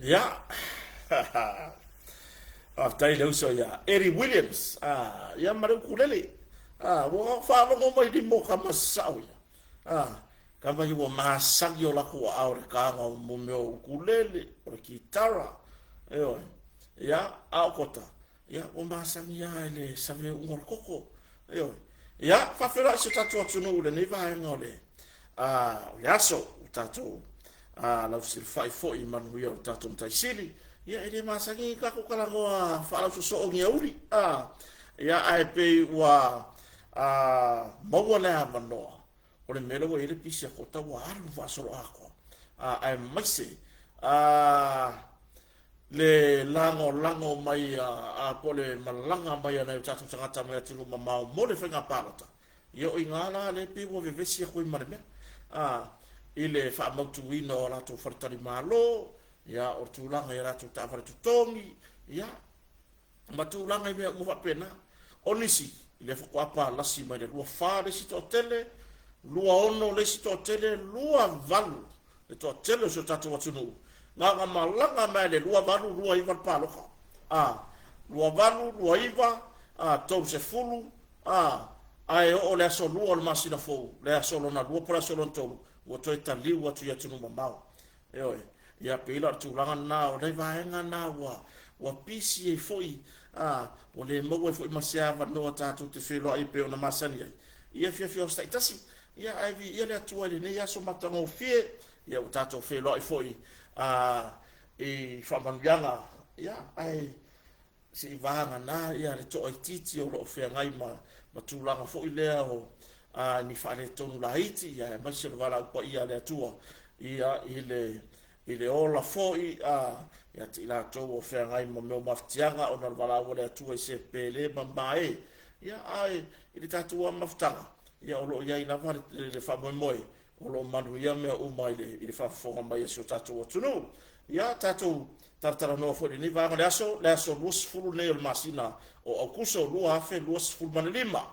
Ia, faafetai i le uso ia Eddie Williams, ah, ia ma le ukulele. Ah, ua faalogo mai lima o kama sasao ia. Ah, kama ia ua masani o lakou aao i le taga o mo mea o ukulele, o le kitara. Ioe. Ia, a o Kota, ia, ua masani lava i le saveuga o le koko. Ioe. Ia, faafeiloai si o tatou atunuu i lenei vaega o le, o le aso, ua tatou lausilafai foi i manuia o le tatou Matai Sili. Ia, e le masani ni tatou talanoa faalausosoo ni auli. Ia, ae pei ua maua le avanoa, o le mea lea ua i ai le pisi a Kota ua alu faasoloatoa, aemaise le lagolago mai a po o le malaga mai a nai o tatou tagata mai atunuu mamao mo le faiga palota. Ia o i ina la lea pei ua vevesi atu ai ma le mea i le faamautuina o a latou faletalimalo, ia o le tulaga i a latou taavale totogi, ia ma tulaga i mea uma faapena. O nisi, lea faatoa palasi mai le 24 le isi toatele, 26 le isi toatele, 28 le toatele o si o tatou atunuu, na ona malaga mai le 28, 29 le palota. A, 28, 29, a, 30, a, ae oo le aso 2 o le masina fou, le aso lona lua po o le aso lona tolu, ua toe taliu atu i atunuu mamao. Ioe. Ia pei la o le tulaga lena, o nai vaega na ua ua pisi ai foi, a, ua le maua ai foi ma se avanoa tatou te feiloai e pei ona masani ai i afiafi o aso taitasi. Ia ae viia le Atua i lenei aso matagofie, ia ua tatou feiloai foi a, i faamanuiaga, ia ae se i vagana ia le toaitiiti o lo o feagai ma, ma tulaga foi lea o a, ni faaletonu laiti, ia aemaise o le valaau paia a le Atua ia i le, i le ola foi a, ia te i latou o feagai ma mea o mafatiaga ona o le valaau a le Atua i se pele ma mae. Ia ae i le tatou lava mafutaga, ia o lo o i ai lava le, le faamoemoe o lo o manuia mea uma i le, i le faafofoga mai a si o tatou atunuu. Ia, tatou talatalanoa foi i lenei vaega o le aso, le aso 20 lenei o le masina o Aukuso 2025.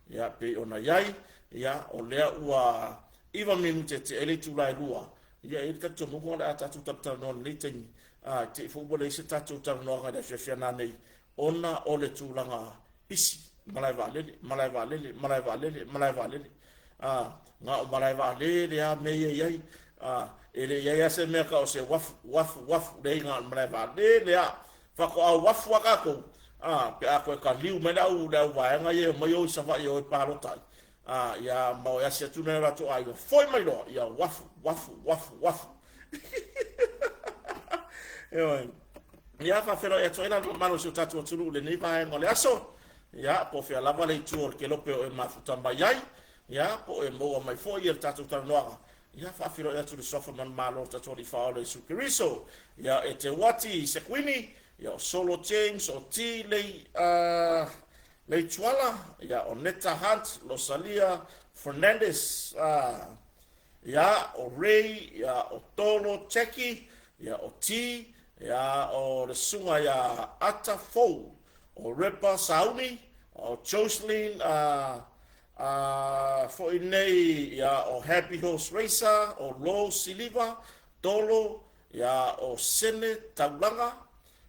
Ia, pei ona i ai, ia, o lea ua 9 minute e tea ai le itula e 2. Ia, e i ai le talitonuga o le a tatou talatalanoa i lenei taimi, a, te i foi ua leai se tatou talanoaga i le afiafi a nanei, ona o le tulaga pisi, malae vaalele, malae vaalele, malae vaalele, malae vaalele. A, na o malae vaalele lava mea ia e i ai. A, e le i ai lava se mea tau o se uafu, uafu, uafu, leai na o le malae vaalele lava. Faatoa uafu lava tatou, a, pe a toe taliu mai le au, le au vaega ia e omai o i Savaii e o e palota ai. A, ia ma o e asi atu nai o latou aiga, foi mai loa, ia uafu, uafu, uafu, uafu. Ioe. Ia, faafeiloai atu ai la le mamalu o si o tatou atunuu i lenei vaega o le aso. Ia, po o fea lava le itu o le kelope o e mafuta mai ai, ia, po o e maua mai foi le tatou talanoaga, ia, faafeiloai atu i le Suafa Manumalo o le tatou Alii Faaola Iesu Keriso. Ia, e Teuati Sekuini, ia, o Solo James, o T. Lei, Leituala, ia, o Neta Hunt, Losalia Fernandez, ia, o Ray, ia, o Tolo Jackie, ia, o T, ia, o le susuga ia Ata Fou, o Repa Sauni, o Jocelyn a, a, foi nei, ia, o Happy Horse Racer, o Lo Siliva, Tolo, ia, o Sene Taulaga,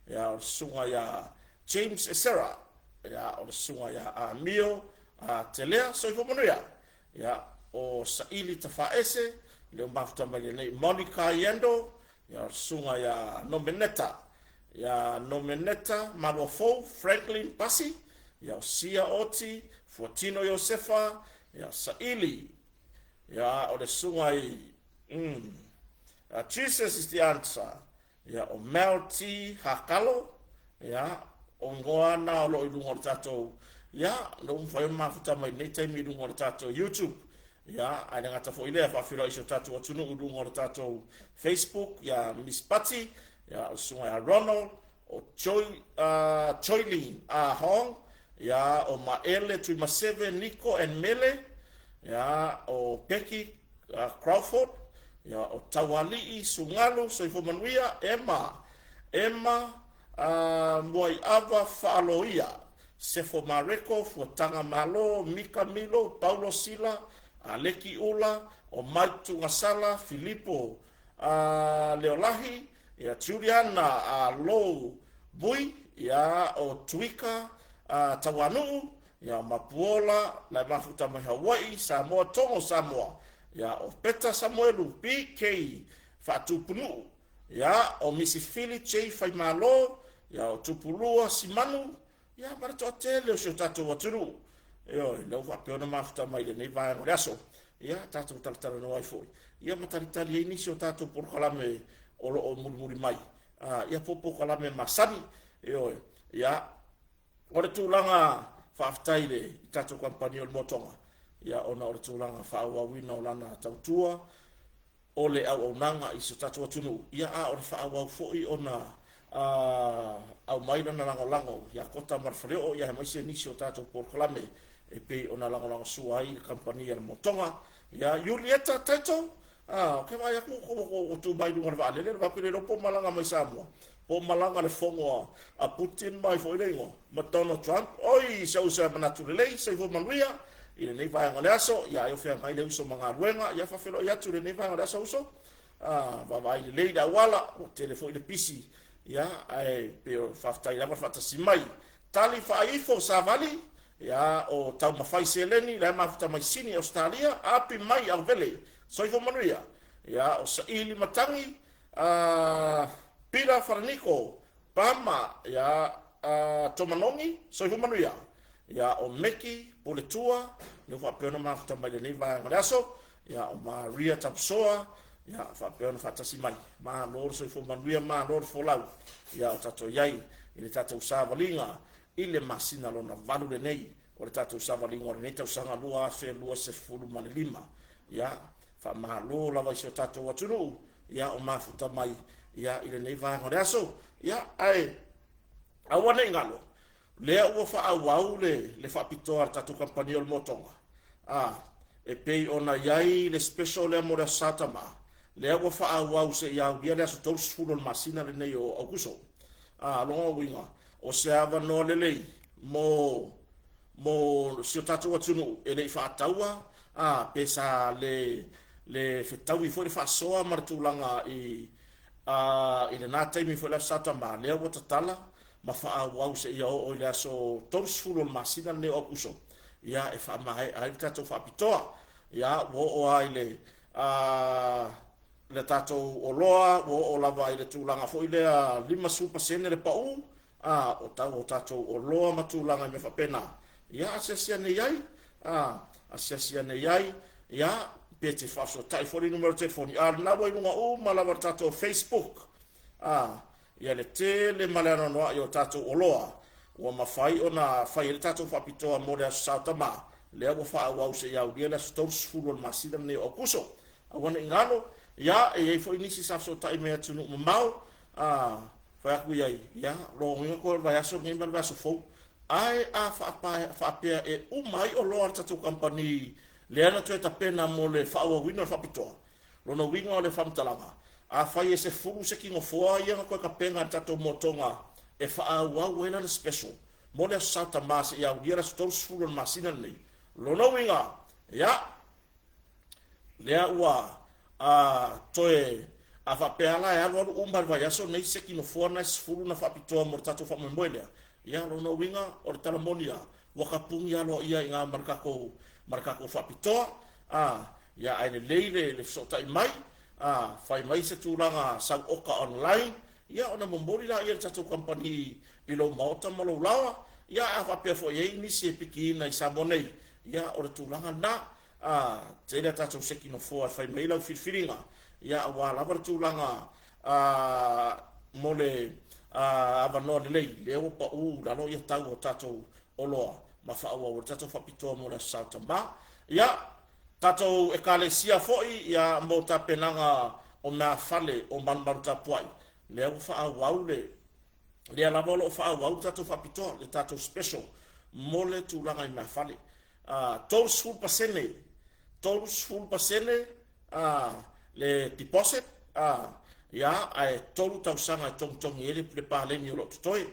ia, o le susuga ia James Esera, ia, o le susuga ia Amio a Telea. Soifua manuia. Ia, o Saili Tafaese, lea ua mafuta mai lenei Monica Iendo, ia, o le susuga ia Nomeneta, ia Nomeneta Maluafou, Franklin Pasi, ia, o Sia Oti, Fuatino Iosefa, ia, Saili, ia, o le susuga i, Jesus is the answer, Ia, o Mel T. Hakalo, ia, o igoa na o lo o i luga o le tatou, ia, lea ua mafai ona mafuta mai lenei taimi i luga o le tatou YouTube. Ia, ae le gata foi i lea, faafeiloai i si o tatou atunuu i luga o le tatou Facebook, ia, Miss Pati, ia, o le susuga ia Ronald, o Joy, Joylene Hong, ia, o Maele Tuimaseve, Nico and Mele, ia, o Becky Crawford, ia, o Taualii Sugalu, Soifua Manuia, Emma, Emma Muaiava Faaloia, Sefo Mareko, Fuataga Malo, Mika Milo, Paulo Sila, Aleki Ula, o Mike Tugasala, Filipo Leolahi, Ia, Juliana Lou Bui, ia, o Tuika Tauanuu, ia, o Mapuola, Laemafuta mai Hawaii, Samoa, Togo, Samoa, ia, o Peta Samuelu, PK Faatupunuu, ia, o Misi Fili J Faimalo, ia, o Tupulua Simanu, ia, ma le toatele o si o tatou atunuu. Ioe, lea ua faapea ona mafuta mai i lenei vaega o le aso. Ia, tatou talatalanoa ai foi, ia ma talitali ai nisi o tatou polokalame o lo o mulimuli mai. Ia po o polokalame masani. Ioe, ia, o le tulaga faafetai i le tatou kamupani o le Motoga, ia, ona o le tulaga faaauauina o lana tautua, o le auaunaga i si o tatou atunuu, ia, a o le faaauau foi ona aumai lana lagolago ia Kota ma le Faleoo, ia aemaise nisi o tatou polokalame e pei ona lagolagosua ai le kamupani a le Motoga. Ia, Iulieta Taito, ou te vaai atu ua tu mai luga o le vaalele, le vaai le iloa po o malaga mai Samoa, po o malaga le fono a Putin mai foi le igoa, ma Donald Trump. Oi, si ou uso e manatu lelei, soifua manuia i lenei vaega o le aso, ia ai o feagai le uso ma galuega, ia faafeiloai atu i lenei vaega o le aso uso, vaavaai lelei le auala, ua tele foi le pisi, ia, ae pei o faafetai lava le faatasi mai. Tali faaifo savali, ia, o taumafai seleni, la e mafuta mai Sini, Ausetalia, api mai Auvele, soifua manuia, ia, o Saili Matagi, Pila Falaniko, Pama, ia, Tomanogi, soifua manuia, ia, o Meki Puletua, lea ua faapea ona mafuta mai lenei vaega o le aso, ia, o Maria Tapusoa, ia, faapea ona faatasi mai. Malo le soifua manuia, malo le folau, ia, o tatou i ai i le tatou savaliga i le masina lona 8 lenei o le tatou savaliga o lenei tausaga 2025. Ia, faamalo lava i si o tatou atunuu, ia, o mafuta mai, ia, i lenei vaega o le aso. Ia, ae aua ne i galo, lea ua faaauau le faapitoa a le tatou kamupani o le Motoga, e pei ona i ai le special lea mo le Aso Sa Tama, lea ua faaauau seia aulia le aso 30 o le masina lenei o Aukuso. Lona uiga, o se avanoa lelei mo si o tatou atunuu e le i faataua, pe sa le fetaui foi le faasoa ma le tulaga i lena taimi foi le Aso Sa Tama, lea ua tatala ma faaauau seia oo i le aso 30 o le masina lenei o Aukuso, ia, e faamaea ai le tatou faapitoa. Ia, ua oo lava i le tatou oloa, ua oo lava i le tulaga foi lea 50% le pau, o tau o tatou oloa ma tulaga i mea faapena. Ia, asiasi ane i ai, asiasi ane i ai, ia, pe te faafesootai foi le numera o telefoni, a o lena ua i luga uma lava o le tatou Facebook, ia le tele ma le anoanoai o tatou oloa ua mafai ona fai ai le tatou faapitoa mo le Aso Sa o Tama, lea ua faaauau seia aulia le aso 30 o le masina lenei o Aukuso. Aua ne i galo, ia, e i ai foi nisi sa fesootai mai atunuu mamao, fai atu i ai, ia, logoina koe o le vaiaso lenei ma le vaiaso fou. Ae a faapea e uma ai oloa a le tatou kamupani lea na toe tapena mo le faaauauina o le faapitoa, lona uiga o le faamatalaga, afai e 10 se kinofoa ia na toe tapena e le tatou motoga e faaauau ai lana special mo le Aso Sa Tama seia aulia le aso 30 o le masina lenei, lona uiga, ia, lea ua toe a faapea la e alualu uma le vaiaso nei se kinofoa na e 10 na faapitoa mo le tatou faamoemoe lea, ia, lona uiga o le tala moni lava, ua tapuni aloaia i ina ma le tatou faapitoa. Ia, ae lelei le fesootai mai, fai mai se tulaga sau oka online, ia, ona momoli laia i le tatou kamupani i lou maota ma lou laoa. Ia, a faapea foi e i ai nisi e pikiina i Samoa nei, ia, o le tulaga lena. Tele a tatou sekinofoa e fai mai lau filifiliga, ia, aua lava le tulaga mo le avanoa lelei, lea ua pau i lalo ia tau o tatou oloa ma faaauau ai le tatou faapitoa mo le Aso Sa o Tama. Ia, tatou ekalesia foi, ia, mo tapenaga o meafale o malumalu tapuai, lea ua faaauau le lea lava o lo o faaauau le tatou faapitoa, le tatou special mo le tulaga i meafale. 30%, 30% le deposit, ia, ae 3 tausaga e togitogi ai le paleni o lo o totoe.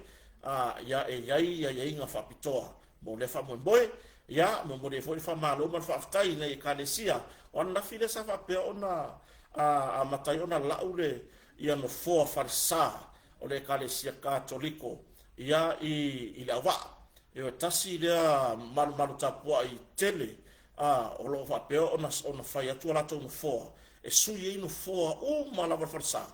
Ia, e i ai aiaiga faapitoa mo lea faamoemoe. Ia, momoli ai foi le faamalo ma le faafetai i nai ekalesia. O ananafi lea sa faapea ona amata ai ona lau le ia nofoa falesa o le Ekalesia Katoliko ia i Leauvaa. Ioe, tasi lea malumalu tapuai tele a o lo o faapea ona fai atu a latou nofoa e sui ai nofoa uma lava o le falesa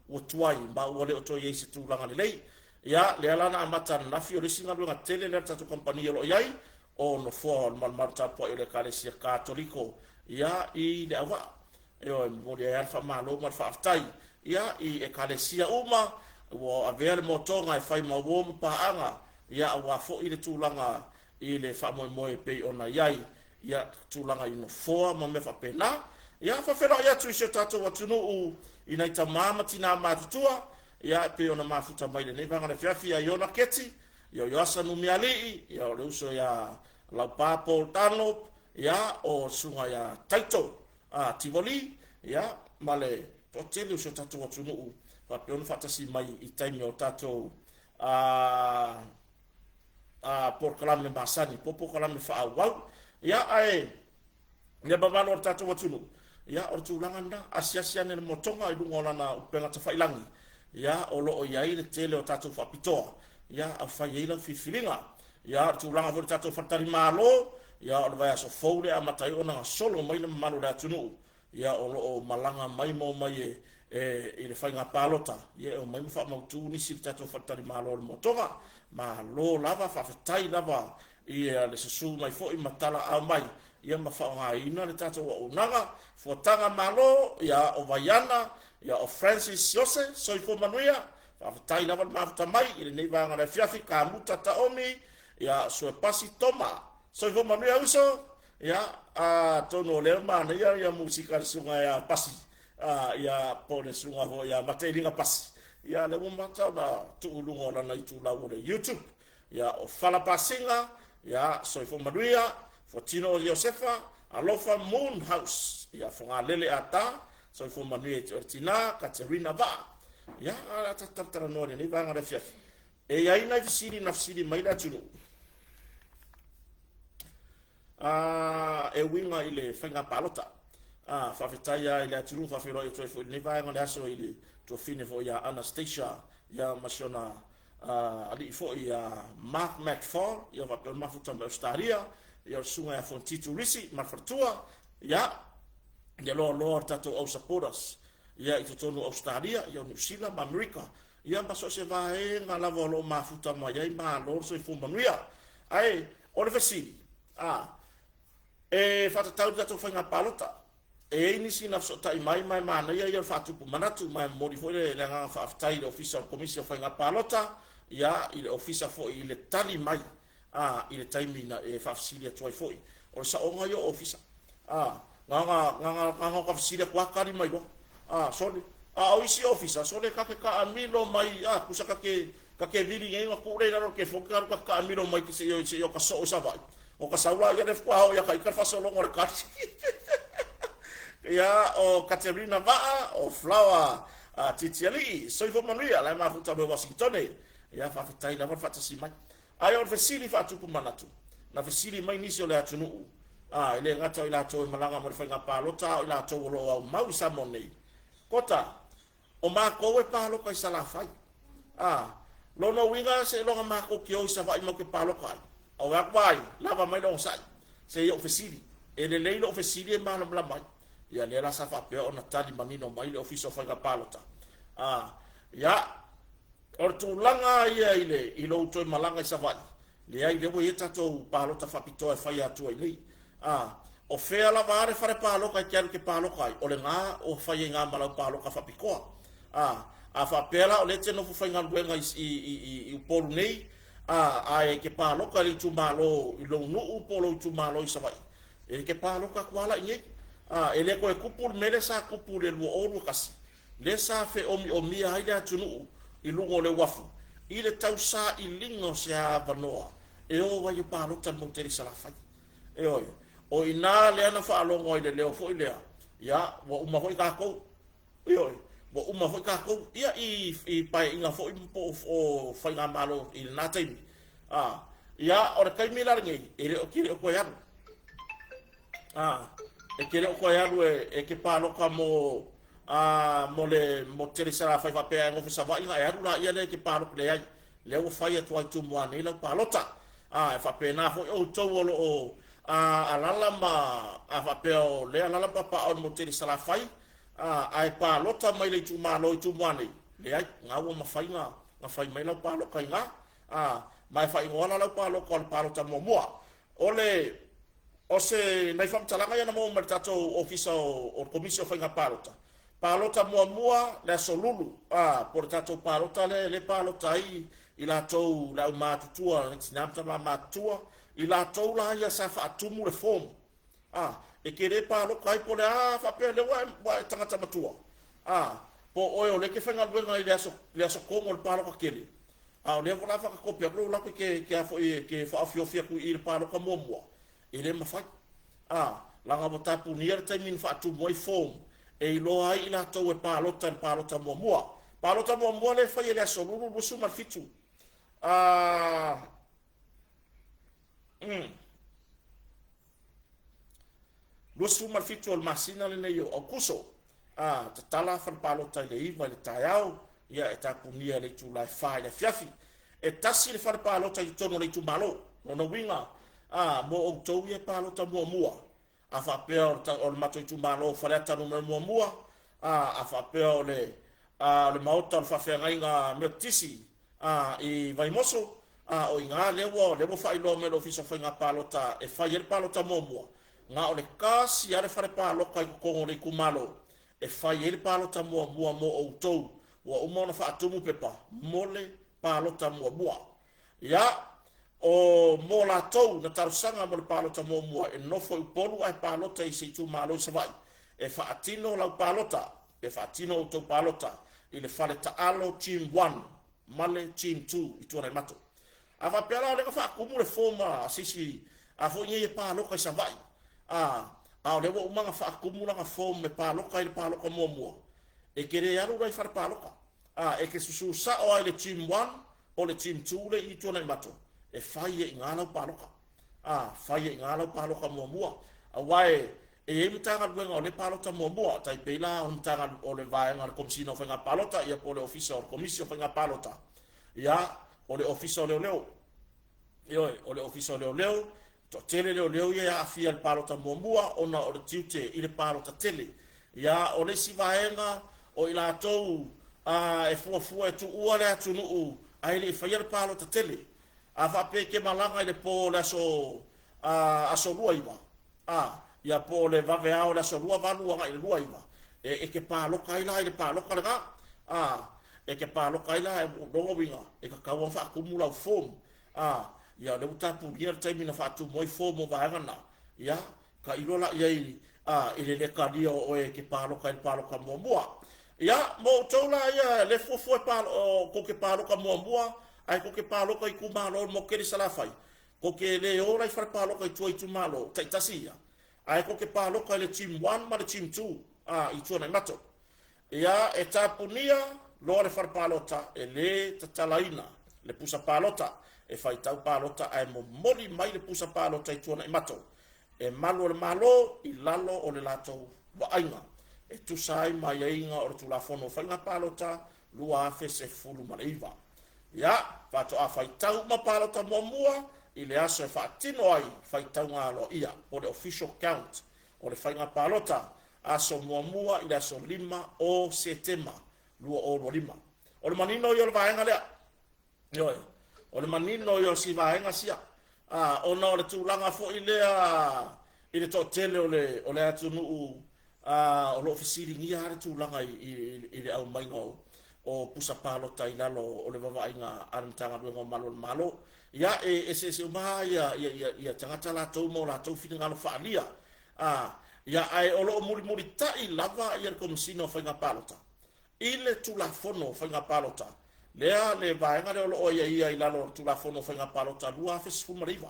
ua tuai ma ua le o toe i ai se tulaga lelei. Ia, lea la na amata ananafi, o le isi galuega tele lea a le tatou kamupani o lo o i ai, o nofoa o le malumalu tapuai o le Ekalesia Katoliko ia i Leauvaa. Ioe, e momoli ai lava le faamalo ma le faafetai ia i Ekalesia uma ua avea le motoga e fai ma uo ma paaga ia aua foi le tulaga i le faamoemoe e pei ona i ai ia tulaga i nofoa ma mea faapena. Ia, faafeiloai atu i si o tatou atunuu i nai tama ma tinā matutua ia e pei ona mafuta mai i lenei vaega o le afiafi ia Iona Keti, ia o Ioasa Numialii, ia o le uso ia Laupa Paul Dunlop, ia o le susuga ia Taito Tivoli, ia ma le toatele o si o tatou atunuu faapea ona faatasi mai i taimi o tatou polokalame masani po o polokalame faaauau. Ia, ae le mamalu o le tatou atunuu, ia, o le tulaga lena, asiasi ane le motoga i luga o lana upega tafailangi, ia, o lo o i ai le tele o tatou faapitoa, ia, a fai ai lau filifiliga. Ia, o le tulaga foi i le tatou faletalimalo, ia, o le vaiaso fou lea e amata ai ona gasolo mai le mamalu o le atunuu, ia o lo o malaga mai ma omai e i le faiga palota, ia e omai ma faamautu nisi i le tatou faletalimalo o le Motoga. Malo lava, faafetai lava i le susu mai foi ma talaau mai, ia ma faaaogaina le tatou auaunaga. Fuataga Malo, ia o Vaiana, ia o Francis Siose, soifua manuia, faafetai lava le mafuta mai i lenei vaega o le afiafi, Kamuta Taomi, ia Suepasi Toma, soifua manuia uso. Ia, atonu o lea manaia ia musika a le susuga ia Pasi, ia po o le susuga foi ia Mateiliga Pasi. Ia, lea ua mata ona tuu i luga o lana itulau o le YouTube. Ia, o Fala Pasiga, ia, soifua manuia, Fuatino o Iosefa, Alofa Moon House, ia, Fogalele Ata, soifua manuia i te oe tina, Katerina Vaa. Ia, a o le a tatou talatalanoa i lenei vaega o le afiafi. E i ai nai fesili na fesili mai le atunuu e uiga i le faiga palota. Faafetai lava i le atunuu, faafeiloai atu ai foi i lenei vaega o le aso i le tuafine foi ia Anastasia ia ma si ona alii foi ia Mark McFall, ia faapea le mafuta mai Ausetalia, ia o le susuga ia Fontitu Risi ma le faletua, ia ia loaloa o le tatou au supporters ia i totonu o Ausetalia, ia o Niu Sila ma Amerika, ia ma so o se vaega lava o lo o mafuta mai ai, malo le soifua manuia. Ae o le fesili, a, e faatatau i le tatou faiga palota, e i ai nisi na fesootai mai ma e manaia ia o le faatupu manatu, ma e momoli foi le agaga faafetai i le Ofisa o le Komisi o Faiga Palota, ia, i le Ofisa foi i le tali mai a, i le taimi na e faafesili atu ai foi. O le saoga ia o Ofisa, a, na ona, na ona fesili atu lava tali mai loa, a, sole. A o isi Ofisa, sole ta te taamilo mai, a, tusa ta te, ta te vili nei ona tuu lea i lalo o le telefoni, ta alu ta te taamilo mai seia o ta soo i Savaii. O ka sau la ia lea faatoa oo ia ta ita le faasologa o le tali. Ia, o Katerina Vaa, o Flower Titialii, soifua manuia, la e mafuta mai Wasingitone. Ia, faafetai lava le faatasi mai. Ae o le fesili faatupu manatu, na fesili mai nisi o le atunuu, a, e le gata o i latou e malaga mo le faiga palota, a o i latou o lo o aumau i Samoa nei. Kota, o matou e palota i Salafai. A, lona uiga seiloga matou te o i Savaii matou te palota ai. A o atu ai, lava mai le onosai, se i ou fesili. E lelei lou fesili e malamalama ai. Ia, lea la sa faapea ona tali manino mai le Ofisa o Faiga Palota. A, ia, O le tulaga ia i le i lou toe malaga i Savaii, leai, lea ua i ai tatou palota faapitoa e faia atu ai nei. A, o fea lava a le fale palota e te alu e te palota ai, o lena ua fai ai na ma lau palota faapitoa. A, a faapea la o lea e te nofo faigaluega i, i, i, i Upolu nei, a, ae e te palota i le itumalo i lou nuu po o lou itumalo i Savaii, e te palota atu lava la i inei. A, e le toe tupu le mea lea sa tupu i le 2021, lea sa feomiomia ai le atunuu i luga o le uafu i le tausailiga o se avanoa e o ai e palota le moutele i Salafai. Ioe, o i ina lea na faalogo ai le leo foi lea, ia, ua uma foi tatou, ioe, ua uma foi tatou, ia, i, i paeaiga foi po o faigamalo i lena taimi. A, ia, o le taimi la lenei, e le o, te le o toe alu. A, e te le o toe alu e, e te palota mo. A, mo le motu tele i Salafai faapea e gofe Savaii na e alu laia lea e te palota, leai, lea ua fai atu lava i Tumua nei lau palota. A, e faapena foi outou o lo o a, alala ma, a faapea o lea alala ma papaaao i le motu tele i Salafai, a, ae palota mai le itumalo i Tumua nei, leai, na ua mafai na, na fai mai lau palota i ina. A, ma e faaigoa la lau palota o le palota muamua. O le, o se, nai faamatalaga ia na maua mai le tatou Ofisa o, o le Komisi o Faiga Palota. Palota muamua, le aso Lulu, a, po o le tatou palota lea, lea e palota ai i latou le aumatutua, tina ma tama matutua, i latou la ia sa faatumu le form. A, e te le palota ai po o le a faapea lea ua e, ua e tagata matua. A, po o oe o lea e te faigaluega i le aso, le aso tonu o le palota tele. A o lea foi la faatatope atu lou latou e te, te a foi e te faaofiofi atu i i le palota muamua, e le mafai. A, leaga ua tapunia le taimi na faatumu ai form e iloa ai i latou e palota i le palota muamua. Palota muamua lea e fai e le aso Lulu 27. A, 27 o le masina lenei o Aokuso, a, tatala fale palota i le 9 i le taeao, ia e tapunia i le itula e 4 i le afiafi. E tasi le fale palota i totonu o le itumalo. Lona uiga, a, mo outou ia e palota muamua, a faapea o le matou itumalo o Faleata Nu.1, a, a faapea o le, a, o le maota o le faafeagaiga Metotisi, a, i Vaimoso, a, o i ina lea ua, lea ua faailoa mai e le Ofisa o Faiga Palota e fai ai le palota muamua, na o le tasi lava le fale palota i totonu o le itumalo e fai ai le palota muamua mo outou ua uma ona faatumu pepa mo le palota muamua. Ia, o mo latou na talosaga mo le palota muamua e nofo i Upolu ae palota i se itumalo i Savaii, e faatino lau palota, pe faatino outou palota i le fale taalo Team One ma le Team Two i Tuanaimato. A faapea la o lea na faatumu le form a se isi a foi nei e palota i Savaii, a, a o lea ua uma ona faatumu lana form e palota i le palota muamua, e te le alu la i fale palota. A, e te susu sao lava i le Team One o le Team Two le i Tuanaimato, e fai e i ina lau palota. A, fai e i ina lau palota muamua. Aua e, e i ai Matagaluega o lea palota muamua, tai pei la o le Matagalu, o le vaega a le Komesina o Faiga Palota, ia po o le Ofisa o le Komisi o Faiga Palota, ia, o le Ofisa o Leoleo. Ioe, o le Ofisa o Leoleo, toatele leoleo ia e aafia i le palota muamua ona o le tiute i le palota tele. Ia, o le isi vaega o i latou a, e fuafua e tuua le atunuu ae le i faia le palota tele. A faapea e te malaga i le po o le aso, a, aso 29, a, ia po o le vaveao o le aso 28 agai i le 29, e, e te palota ai la i le palota lena. A, e te palota ai la, o lona uiga, e tatau ona faatumu lau form. A, ia o lea ua tapunia le taimi na faatumu ai form o vaega na, ia, tailo la i ai, a, i le le talia o oe e te palota i le palota muamua. Ia, mo outou la ia le fuafua e palo, o, kou te palota muamua, ae kou te palota i itumalo mo Keli Salafai, kou te le o la i fale palota i tua i itumalo, taitasi ia, ae kou te palota i le team 1 ma le team 2, a, i Tuanaimato. Ia, e tapunia loa le fale palota, e le tatalaina le pusa palota, e faitau palota ae momoli mai le pusa palota i Tuanaimato e malu o le Malo i lalo o le latou vaaiga e tusa ai ma aiaiga o le Tulafono o Faiga Palota 2019. Ia, faatoa faitau uma palota muamua i le aso e faatino ai faitauga aloaia po o le official count o le faiga palota, aso muamua i le aso 5 o Setema 2025. O le manino ia o le vaega lea. Ioe, o le manino ia o si vaega sia, a, ona o le tulaga foi lea i le toatele o le, o le atunuu, a, o lo o fesiligia lava le tulaga i, i, i le aumaiga o, o pusa palota i lalo o le vavaaiga a le Matagaluega o Malu o le Malo. Ia, e eseese uma lava ia, ia, ia, ia tagata latou ma o latou finagalo faaalia. A, ia, ae o lo o mulimulitai lava ia le Komesina o Faiga Palota i le Tulafono o Faiga Palota, lea le vaega lea o lo o aiaia i lalo o le Tulafono o Faiga Palota 2019.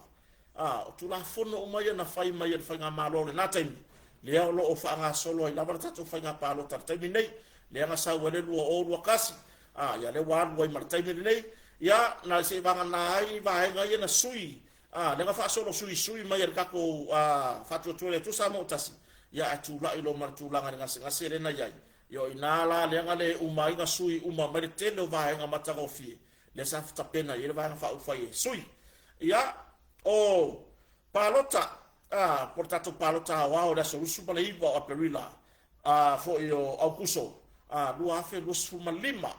A, o Tulafono uma ia na fai mai e le Faigamalo i lena taimi, lea o lo o faagasolo ai lava le tatou Faiga Palota i le taimi lenei, lea na sau ai le 2021, a, ia lea ua alu ai ma le taimi lenei, ia, na se i vagana ai vaega ia na sui, a, lea na faasolo suisui mai e le tatou, a, Faatuatua i le Atua Samoa ua Tasi, ia ae tulai loa ma le tulaga i le gasegase lea na i ai. Ia o inā la lea na le uma ai na sui uma mai le tele o vaega matagofie lea sa tapena i ai le Vaega Faaupufai e sui. Ia, o palota, a, po o le tatou palota aoao i le aso 29 o Aperila, a, foi o Aukuso, a, 2025.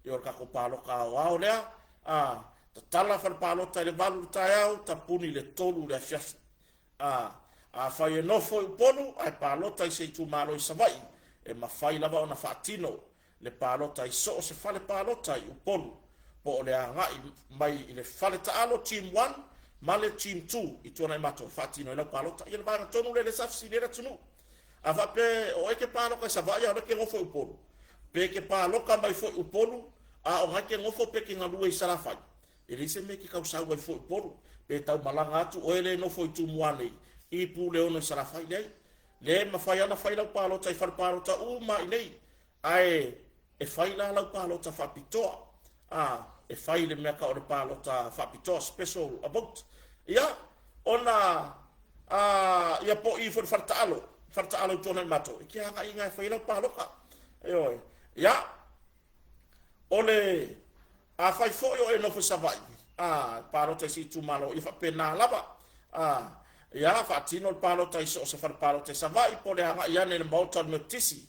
Ia o le tatou palota aoao lea, a, tatala fale palota i le 8 i le taeao, tapuni i le 3 i le afiafi. A, afai e nofo i Upolu ae palota i se itumalo i Savaii, e mafai lava ona faatino le palota i so o se fale palota i Upolu, po o le agai mai i le fale taalo Team 1 ma le Team 2 i Tuanaimato e faatino ai lau palota. Ia le vaega tonu lea lea sa fesili ai le atunuu. A faapea o oe e te palota i Savaii a o lea e te nofo i Upolu, pe e te palota mai foi i Upolu a o na e te nofo pe e te galue i Salafai, E leai se mea e te tau sau ai fua i Upolu, pe tau malaga atu oe lea e nofo i Tumua nei, i Puleono i Salafai. Leai. Le mafai lava ona fai lau palota i fale palota uma lava i nei, ae e fai la lau palota faapitoa. A, e fai i le mea tau o le palota faapitoa, special vote. Ia, ona, a, ia po o i foi i le fale taalo, fale taalo i Tuanaimato, e te agai i ina e fai ai lau palota. Ioe. Ia, O le, afai foi o e nofo i Savaii, a, palota i se itumalo, ia faapena lava. A, ia, faatino le palota i so o se fale palota i Savaii po o le agai ane i le Maota o le Metotisi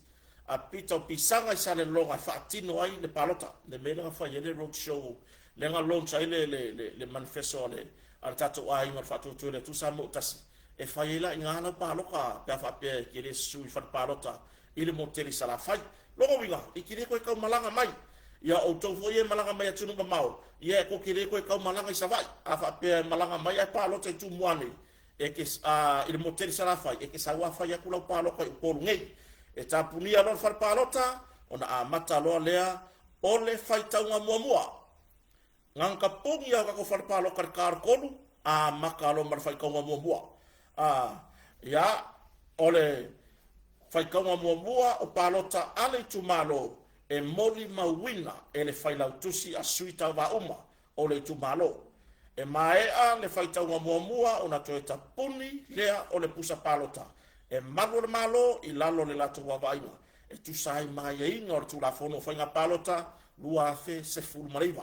a Pita o Pisaga i Salelologa e faatino ai le palota. Le mea lea na fai ai le road show, lea na launch ai le, le, le, le manifesto a le, a le tatou aiga o le Faatuatua i le Atua Samoa ua Tasi, e fai ai la i ina lau palota pe a faapea e te le susu i fale palota i le motu tele i Salafai. Lona uiga, e te le toe tau malaga mai. Ia outou foi ia e malaga mai atunuu mamao, ia e tou te le toe tau malaga i Savaii. A faapea e malaga mai ae palota i Tumua nei, e te, a, i le motu tele i Salafai, e te sau lava fai atu lau palota i Upolu nei. E tapunia loa le fale palota, ona amata loa lea o le faitauga muamua. Na ona tapuni lava o tatou fale palota i le ta o le 3, amata loa ma le faitauga muamua. A, ia, o le faitauga muamua o palota a le itumalo e molimauina e le failautusi a sui tauva uma o le itumalo. E maea le faitauga muamua ona toe tapuni lea o le pusa palota e malu o le Malo i lalo o le latou vaavaaiga e tusa ai ma aiaiga o le Tulafono o Faiga Palota 2019.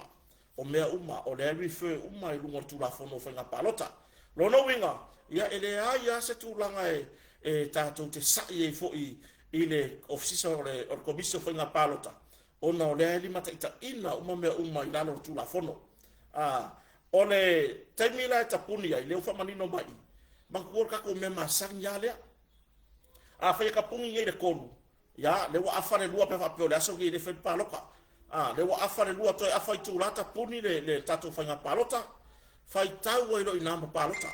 O mea uma, o lea e refer uma i luga o le Tulafono o Faiga Palota. Lona uiga, ia e leai lava se tulaga e, e tatou te sa'i ai foi i le Ofisa o le, o le Komisi o Faiga Palota, ona o lea e limataitaiina uma mea uma i lalo o le Tulafono. A, o le taimi la e tapuni ai, lea ua faamanino mai i, manatua o le tatou mea masani lava lea. Afai e tapuni nei i le 3, ia, lea ua afa le 2 pe a faapea o le aso lenei e le fai le palota. A, lea ua afa le 2, toe afa itula tapuni le, le tatou faiga palota, faitau ai loa i ina ma palota.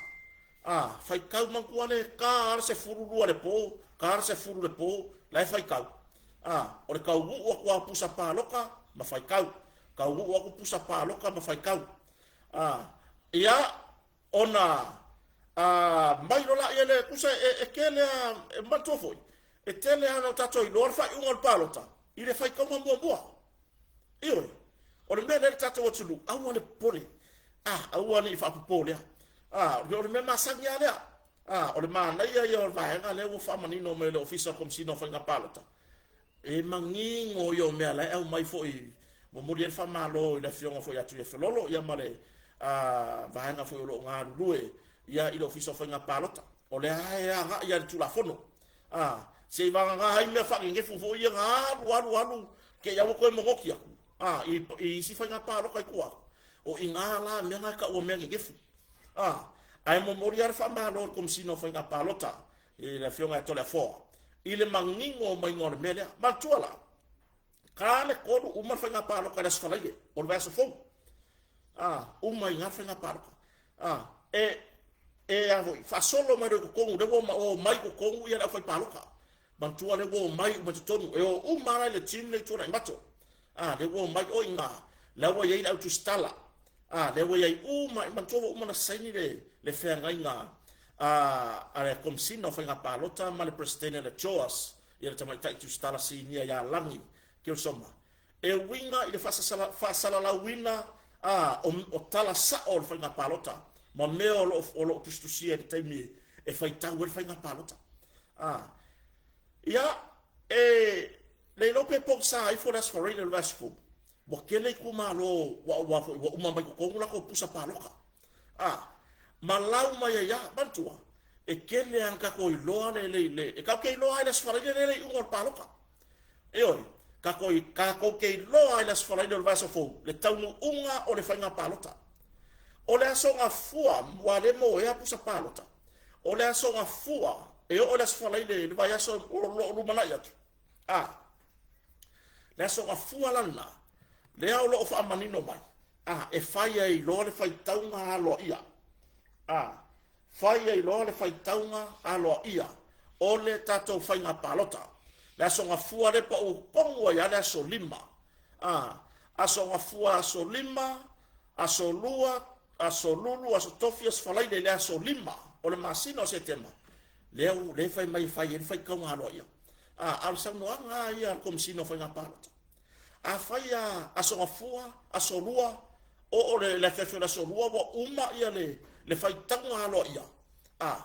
A, faitau manatua le ta lava le 12 le po, ta le 10 le po, la e faitau. A, o le taunuu atu lava o pusa palota ma faitau. Taunuu atu pusa palota ma faitau. A, ia, Ona a mai loa laia lea, tusa e, e tele a, e manatua foi, e tele lava ona tatou iloa le faaiuga o le palota i le faitauga muamua. Ioe, o le mea lea le tatou atunuu, aua le popole, a, aua ne i faapopolea. A, o le mea masani lava lea. A, o le manaia ia o le vaega lea ua faamanino mai e le Ofisa o le Komesina o Faiga Palota, E manino ia o mea la e aumai foi, momoli ai le faamalo i le afioga foi ia Tuiafelolo ia ma le vaega foi o lo o galulue ia i le Ofisa o Faiga Palota. O lea lava e agai lava i le Tulafono. A, se i vagana ai mea faanenefu foi ia na alu alu alu te i lava ua toe monoti atu a, i, i isi faiga palota i tua atu. O i ina la mea na e taua o mea nenefu. A, ae momoli lava le faamalo i le Komesina o Faiga Palota i le Afioga ia Toleafoa, i le manino maiga o le mea lea. Manatua la, ka le 3 uma le faiga palota i le Aso Faraile, o le vaiaso fou. A, uma i ina le faiga palota. A, e, e a foi, faasolo mai loa i totonu, lea ua o mai i totonu ia le aufaipalota. Manatua lea ua o mai uma i totonu, e o uma lava i le team lea i Tuanaimato. A, lea ua o mai o i ina, lea ua i ai le au tusitala. A, lea ua i ai uma, manatua ua uma ona saini le, le feagaiga a, a le Komesina o Faiga Palota ma le Peresetene o le JOAS, ia le Tamaitai Tusitala Sinia ia Lagi Gilsoma, e uiga i le faasasala, faasalalauina a, o, o tala sa'o o le faiga palota ma mea o lo o, o lo o tusitusia i le taimi e faitau ai le faiga palota. A, ia, e. Le iloa pe pogisa ifo le Aso Faraile o le vaiaso fou, ua tele itumalo ua ua foi ua uma mai totonu latou pusa paloka. A, ma lau mai ai lava, manatua, e tele lava ina tatou iloa le, le, le, e tatou te iloa lava i le Aso Faraile lea le iuga o le paloka. Ioe, tatou, tatou te iloa lava i le Aso Faraile o le vaiaso fou le taunuuga o le faiga palota. O le Aso Gafua, ua le moea pusa palota. O le Aso Gafua e oo i le Aso Faraile i le vaiaso o lo o lumanai atu. A, le Aso Gafua la lena, lea o lo o faamanino mai, a, e fai ai loa le faitauga aloaia. A, fai ai loa le faitauga aloaia o le tatou faiga palota. Le Aso Gafua lea pau tonu ai lava le aso 5. A, Aso Gafua, aso 5, aso 2, aso Lulu, aso Tofi, aso Faraile, le aso 5 o le masina o Setema, lea lea fai mai e fai ai le faitauga aloaia. A, a o le saunoaga lava ia a le Komesina o Faiga Palota. Afai a Aso Gafua, aso 2, oo le, le afiafi o le aso 2 ua uma ia le, le faitauga aloaia, a,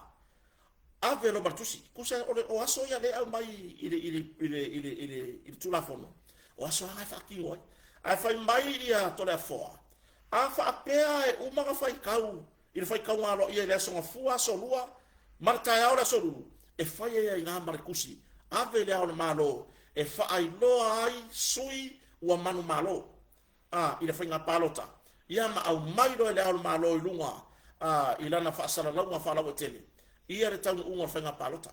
ave loa ma le tusi. Tusa o, le, o aso ia lea e aumai i le, i le, i le, i le, i le, i le Tulafono, o aso lava e faatino ai. Ae fai mai ia Toleafoa, a faapea e uma ona faitau i le faitauga aloaia i le Aso Gafua, aso 2, ma le taeao o le aso Lulu, e fai ai ai i ma le tusi, ave i le Ao o le Malo e faailoa ai sui ua manumalo a, i le faiga palota, ia ma aumai loa e le Ao o le Malo i luga a, i lana faasalalauga faalauaitele ia le taunuuga o le faiga palota.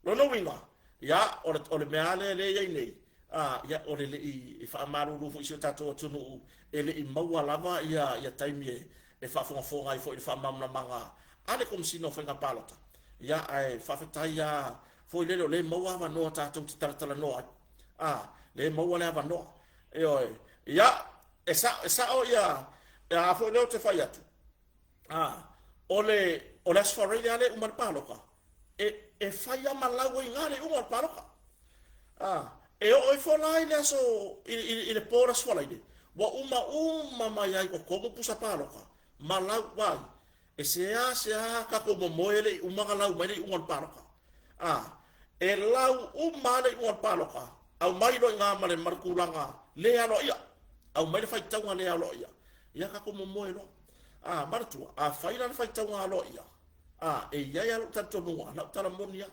Lona uiga, ia, o le, o le mea lava lea lea e i ai nei, a, ia, o le le'i e faamalulu foi i si o tatou atunuu, e le i maua lava ia, ia taimi e, e faafogafoga ai foi i le faamalamalamaga a le Komesina o Faiga Palota. Ia, ae faafetai lava foi lele o lea e maua avanoa tatou te talatalanoa ai. A, lea e maua le avanoa. Ioe. Ia, e sa'o, e sa'o ia, a foi lea ou te fai atu, a, o le, o le Aso Faraile lava lea e uma ai le palota, e, e fai lava ma lau ai i ina le iuga o le palota. A, e oo ifo la i le aso, i, i, i le po o le Aso Faraile, ua uma uma mai ai i totonu pusa palota, ma lau, vaai, e seasea tatou momoe e le i uma ona lau mai le iuga o le palota. A, e lau uma lava le iuga o le palota, aumai loa i ina ma le, ma le tulaga le aloaia, aumai le faitauga le aloaia, ia tatou momoe loa. A, manatua, afai la le faitauga aloaia, a, e i ai lava lou talitonuga, lau tala moni lava,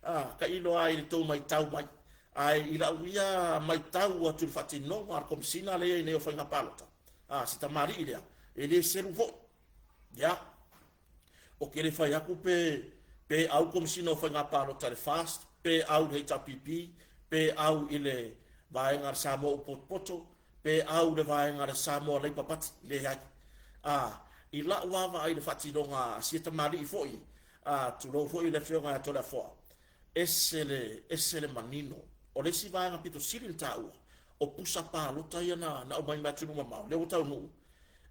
a, tailo lava i le tou matau mai, ae i lau ia matau atu i le faatinoga a le Komesina lea e i ai nei o Faiga Palota, a, se tamalii lea, e le selu foi. Ia, ou te le fai atu pe, pe au le Komesina o Faiga Palota i le FAST, pe au i le HRPP, pe au i le vaega a le Samoa Upu Potopoto, pe au i le vaega a le Samoa Labour Party, leai. A, i la'u lava vaai i le faatinoga a sia tamalii foi, a, tulou foi le Afioga ia Toleafoa, ese le, ese le manino. O le isi vaega pito sili ona taua, o pusa palota ia na, na aumai mai atunuu mamao, lea ua taunuu,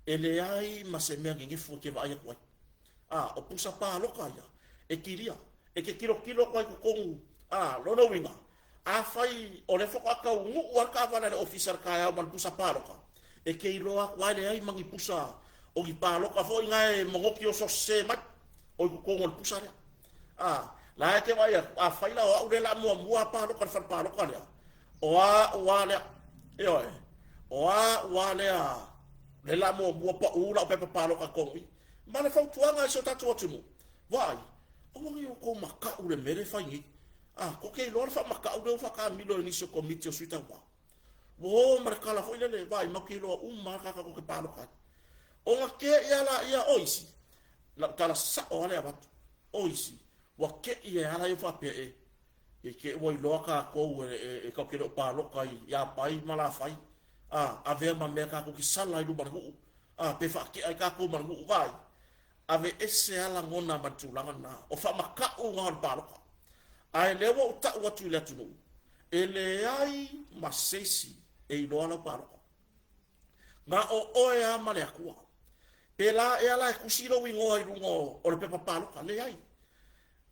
e leai ma se mea nenefu e te vaai atu ai. A, o pusa palota ia, e kilia, e te tilotilo atu ai i totonu, a, lona uiga, Afai o lea faatoa taunuu lava le taavale a le ofisa i le taeao ma le pusa palota, e te iloa atu lava e leai ma ni pusa o ni palota foi na e monoti oso sese mai o i totonu o le pusa lea. A, la e te vaai atu, afai la o au lea o le a muamua palota i le fale palota lea, o au lava lea, ioe, o au lava lea lea o le a muamua pau lau pepa palota i totonu i i. Ma le fautuaga i si o tatou atunuu, vaai, aua ne i outou mataʻu i le mea lea e fai nei. A, ko ke iloa le faamatau lea ua faataamilo e nisi o komiti o sui tauva. Ua o ma le tala foi lele, vaai matou te iloa uma lava tagata tou te palota ai. Ona te'i lava laia o isi, lau tala sa'o lava lea e avatu, o isi, ua te'i ai lava laia faapea e, i te i ua iloa tatou e, e, e tatou te le o palota i Apai ma Lafai, a, avea ma mea tatou te sala ai luma o le nuu, a, pe faatea ai tatou ma le nuu, vaai, Aveese a lagona ma le tulaga lena o faamatau na o le palota. Ae lea ua ou tau atu i le atunuu, e leai ma se isi e iloa lau palota. Na o oe a ma le Atua. Pela ea la e tusi lou igoa i luga o le pepa palota? Leai.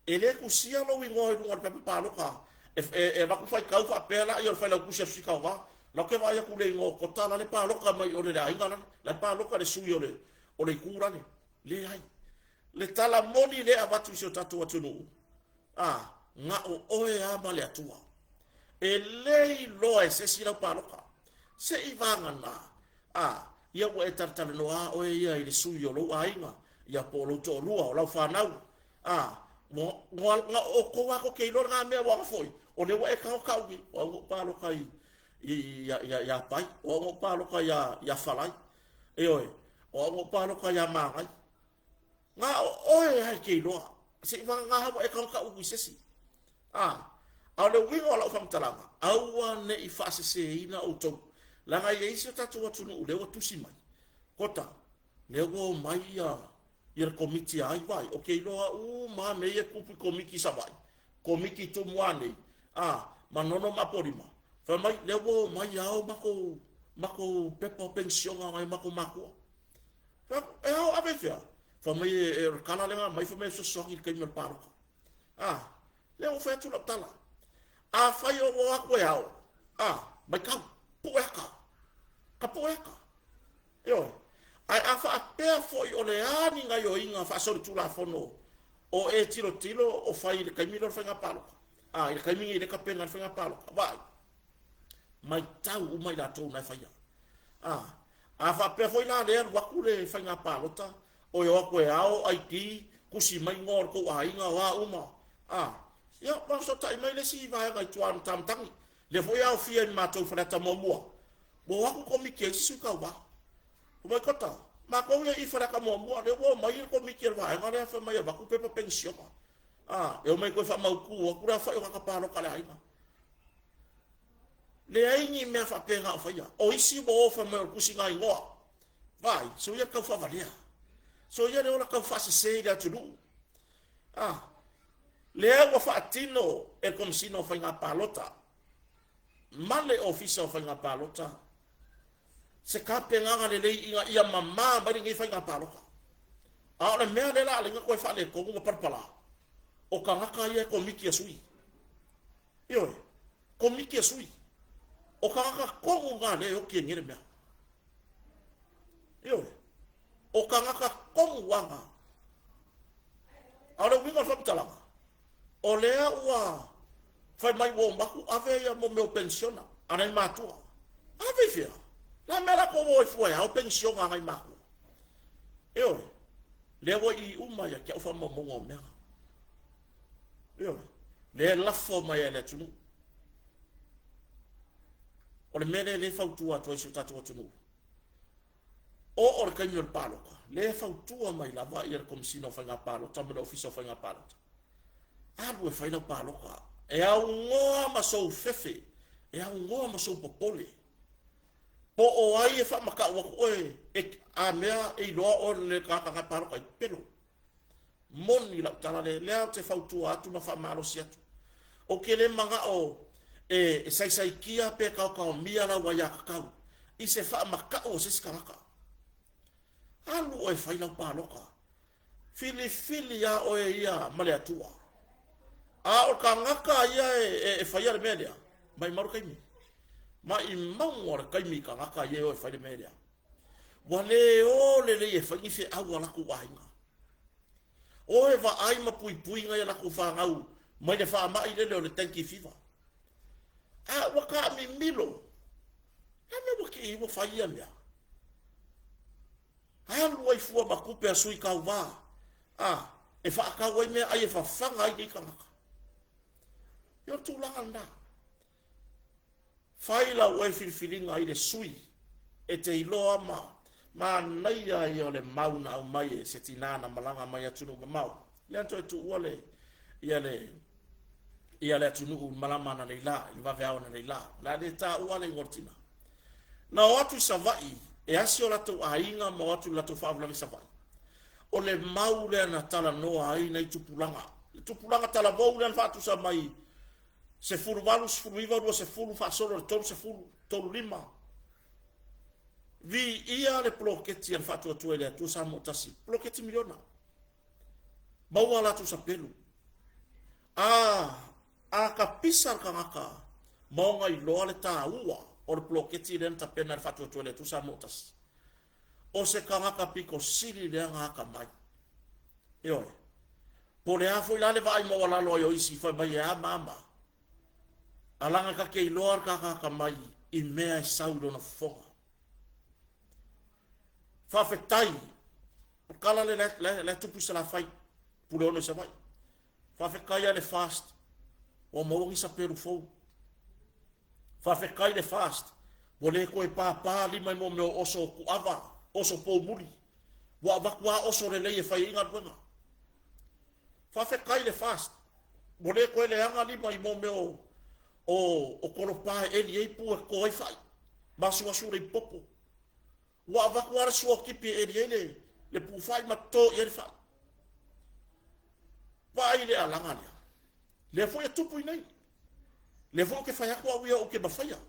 E le tusia lou igoa i luga o le pepa palota e, e, e avatu faitau faapea laia o le failautusi a Susitauvā. La ou te vaai atu i le igoa o Kota la le palota mai o le le aiga lale. La e palota le sui o le, o le itu lale. Leai. Le tala moni lea e avatu i si o tatou atunuu, a, na o oe lava ma le Atua. E le iloa e se isi lau palota. Se i vagana, a, ia ua e talatalanoa a oe ia i le sui o lou aiga, ia po o lou toalua, o lau fanau, a, ua, ua, na o outou lava tou te iloa lena mea, aua foi, o lea ua e tago tau nei, o au na ou palota i, i, ia, ia, ia Pai, o au na ou palota ia, ia Falai, ioe, o au na ou palota ia Magai. Na o oe lava e te iloa, se i vagana ua e tago tau i se isi. A, a o le uiga o lau faamatalaga, aua ne i faaseseina outou, leaga e i ai isi o tatou atunuu lea ua tusi mai, Kota, lea ua omai ia, ia le Komiti a ai, vaai, ou te iloa uma lava mea ia e tupu i Komiti i Savaii, Komiti i Tumua nei, a, Manono ma Apolima, fai mai, lea ua omai ao matou, matou pepa o penisiona o nai o matou matua. Fai atu, e ao ave i fea? Fai mai, e, o le tala lea na aumai, fai mai e fesoasoani i le taimi o le palota. A, lea ua fai atu lau tala. Afai o o atu e ao, a, maitau, pue ata, ka pue ata. Ioe. Ae a faapea foi o le a ni gaioiga faasolitulafono o e tilotilo o fai i le taimi lea o le faiga palota, a, i le taimi nei lea e tapena ai le faiga palota, vaai, maitau uma i latou na e faia. A, a faapea foi la lea alu atu le faiga palota, o e o atu e ao ID, tusi mai igoa o le tou aiga, o a uma, a, ia, ua fesootai mai le isi vaega i tua o Matamatagi, lea foi e aofia i matou i Faleata Muamua, ua o atu Komiti a isi sui tauva. Fai mai, Kota, matou ia i Faleata Muamua, lea ua omai le Komiti a le vaega lea fai mai e avatu pepa penisiona, a, e omai e toe faamautu atu le aofai o tagata palota a le aiga. Leai ni mea faapena o faia. O isi ua o fai mai o le tusiga igoa. Vaai, soia le tau faavalea. Soia le ola tau faasese i le atunuu. Ah, lea ua faatino e le Komesina o Faiga Palota ma le Ofisa o Faiga Palota se tapenaga lelei ina ia mamā mai lenei faiga palota. A o le mea lea la a laina toe faaletonu ma palapala, o tagata ia e komiti a sui. Ioe, komiti a sui. O tagata tonu na lea e oti ai nei le mea. Ioe, o tagata tonu lava na. A o le uiga o le faamatalaga, o lea ua fai mai ua uma atu ave ia mo mea o penisiona a nai matua. Ave i fea? La mea latou o ai fua e ao penisiona a nai matua. Ioe, lea ua i uma ia te au faamaumauga o mea. Ioe, lea e lafo mai e le atunuu. O le mea lea lea e fautua atu ai si o tatou atunuu. Oo le taimi o le palota, lea e fautua mai lava ia le Komesina o Faiga Palota ma le Ofisa o Faiga Palota. Alu e fai lau palota. E aunoa ma sou fefe, e aunoa ma sou popole. Po o ai e faamatau atu oe, e, a mea e iloa oe le tagata na palota ai, pelo. Moni lau tala lea, lea ou te fautua atu ma faamalosi atu. Ou te le manao e saisaitia pe taotaomia lau aiatatau i se faamatau a se isi tagata. Alu oe e fai lau palota. Filifili lava oe ia ma le Atua. A o tagata ia e faia le mea lea, maimau le taimi. Maimauga le taimi i tagata ia e o e fai le mea lea. Ua le o lelei e fai ni feau a latou aiga. O e vaai ma puipui nai a latou fanau mai le faamai lele o le dengue fever. A ua taamimilo, a mea ua kii ua fai ia mea. Alu ai fua ma tupe a sui tauva, a, e faatau ai meaai e fafaga ai nei tagata. Ia o le tulaga lena. Fai lau oe filifiliga i le sui e te iloa ma manaia ia o le mau na aumai e se tinā na malaga mai atunuu mamao. Lea na toe tuua le, ia le, ia le atunuu i malama ananei la, i le vaveao ananei la. O le a le taua le igoa o le tina. Na o atu i Savaii e asi o latou aiga ma o atu i le latou faalavelave i Savaii. O le mau lea na talanoa ai nai tupulaga. Le tupulaga talavou lea na faatusa mai 18, 19, 20, faasolo i le 30, 35. Viia le poloketi a le Faatuatua i le Atua Samoa Tasi, poloketi miliona. Maua a latou sapelu. A, a kapisa le tagata ma ona iloa le taua o le poloketi lea na tapena e le Faatuatua i le Atua Samoa Tasi. O se tagata pito sili lea na atamai. Ioe. Po o le a foi la le vaai maualalo ai o isi fai mai e a ma a ma. Alaga ta te iloa le tagata mai i mea e sau i lona fofoga. Faafetai, o tala le la e tupu i Salafai, Puleono i Savaii. Faafetai lava i le FAST, ua maua ni sapelu fou. Faafetai i le FAST, ua le toe papa lima i mea o oso tuava, oso poumuli. Ua avatu lava oso lelei e fai ai galuega. Faafetai i le FAST, ua le toe leaga lima i mea o tolopa e eli ai pu e toto ai fai, ma asuasu le ipopo. Ua avatu lava le suakipi e eli ai le pu fai ma toto i ai le fai. Vaai i le alaga lea. Lea foi e tupu i nei. Lea foi ou te fai atu au ia ou te mafaia.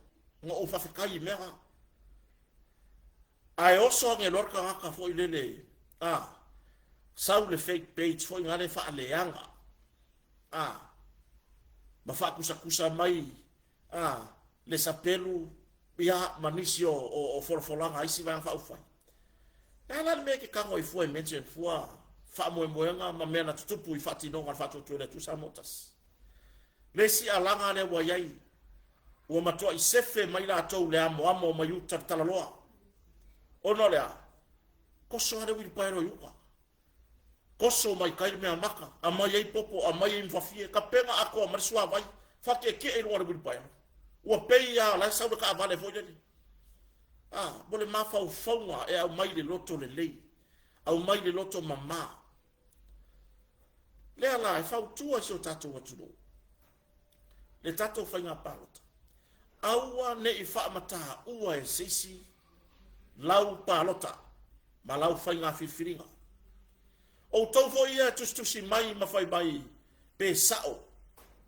Na ou faafetai i mea na. Ae oso ane loa le tagata foi lele, a, sau le fake page foi na le faaleaga, a, ma faatusatusa mai, a, le sapelu, ia, ma nisi o folafolaga a isi Vaega Faaupufai. Le a la le mea e te tago ai fua e mention fua faamoemoega ma mea na tutupu i faatinoga a le Faatuatua i le Atua Samoa Tasi? Le isi alaga lea ua i ai, ua matuai sefe mai latou le amoamo mai uta le talaloa. Ona o le a? Toso lava le uilipaelo i uta. Toso mai tai le meamata, aumai ai popo, aumai ai mafafie, tapena atoa mai le suavai, faakeekee i luga o le uilipaelo. Ua pei lava o la e sau le taavale foi lele. A, mo le mafaufauga e aumai le loto lelei, aumai le loto mama. Lea la e fautua i si o tatou atunuu, le tatou faiga palota, aua ne i faamataua e se isi lau palota ma lau faiga filifiliga. Outou foi ia e tusitusi mai ma fai mai pe sao,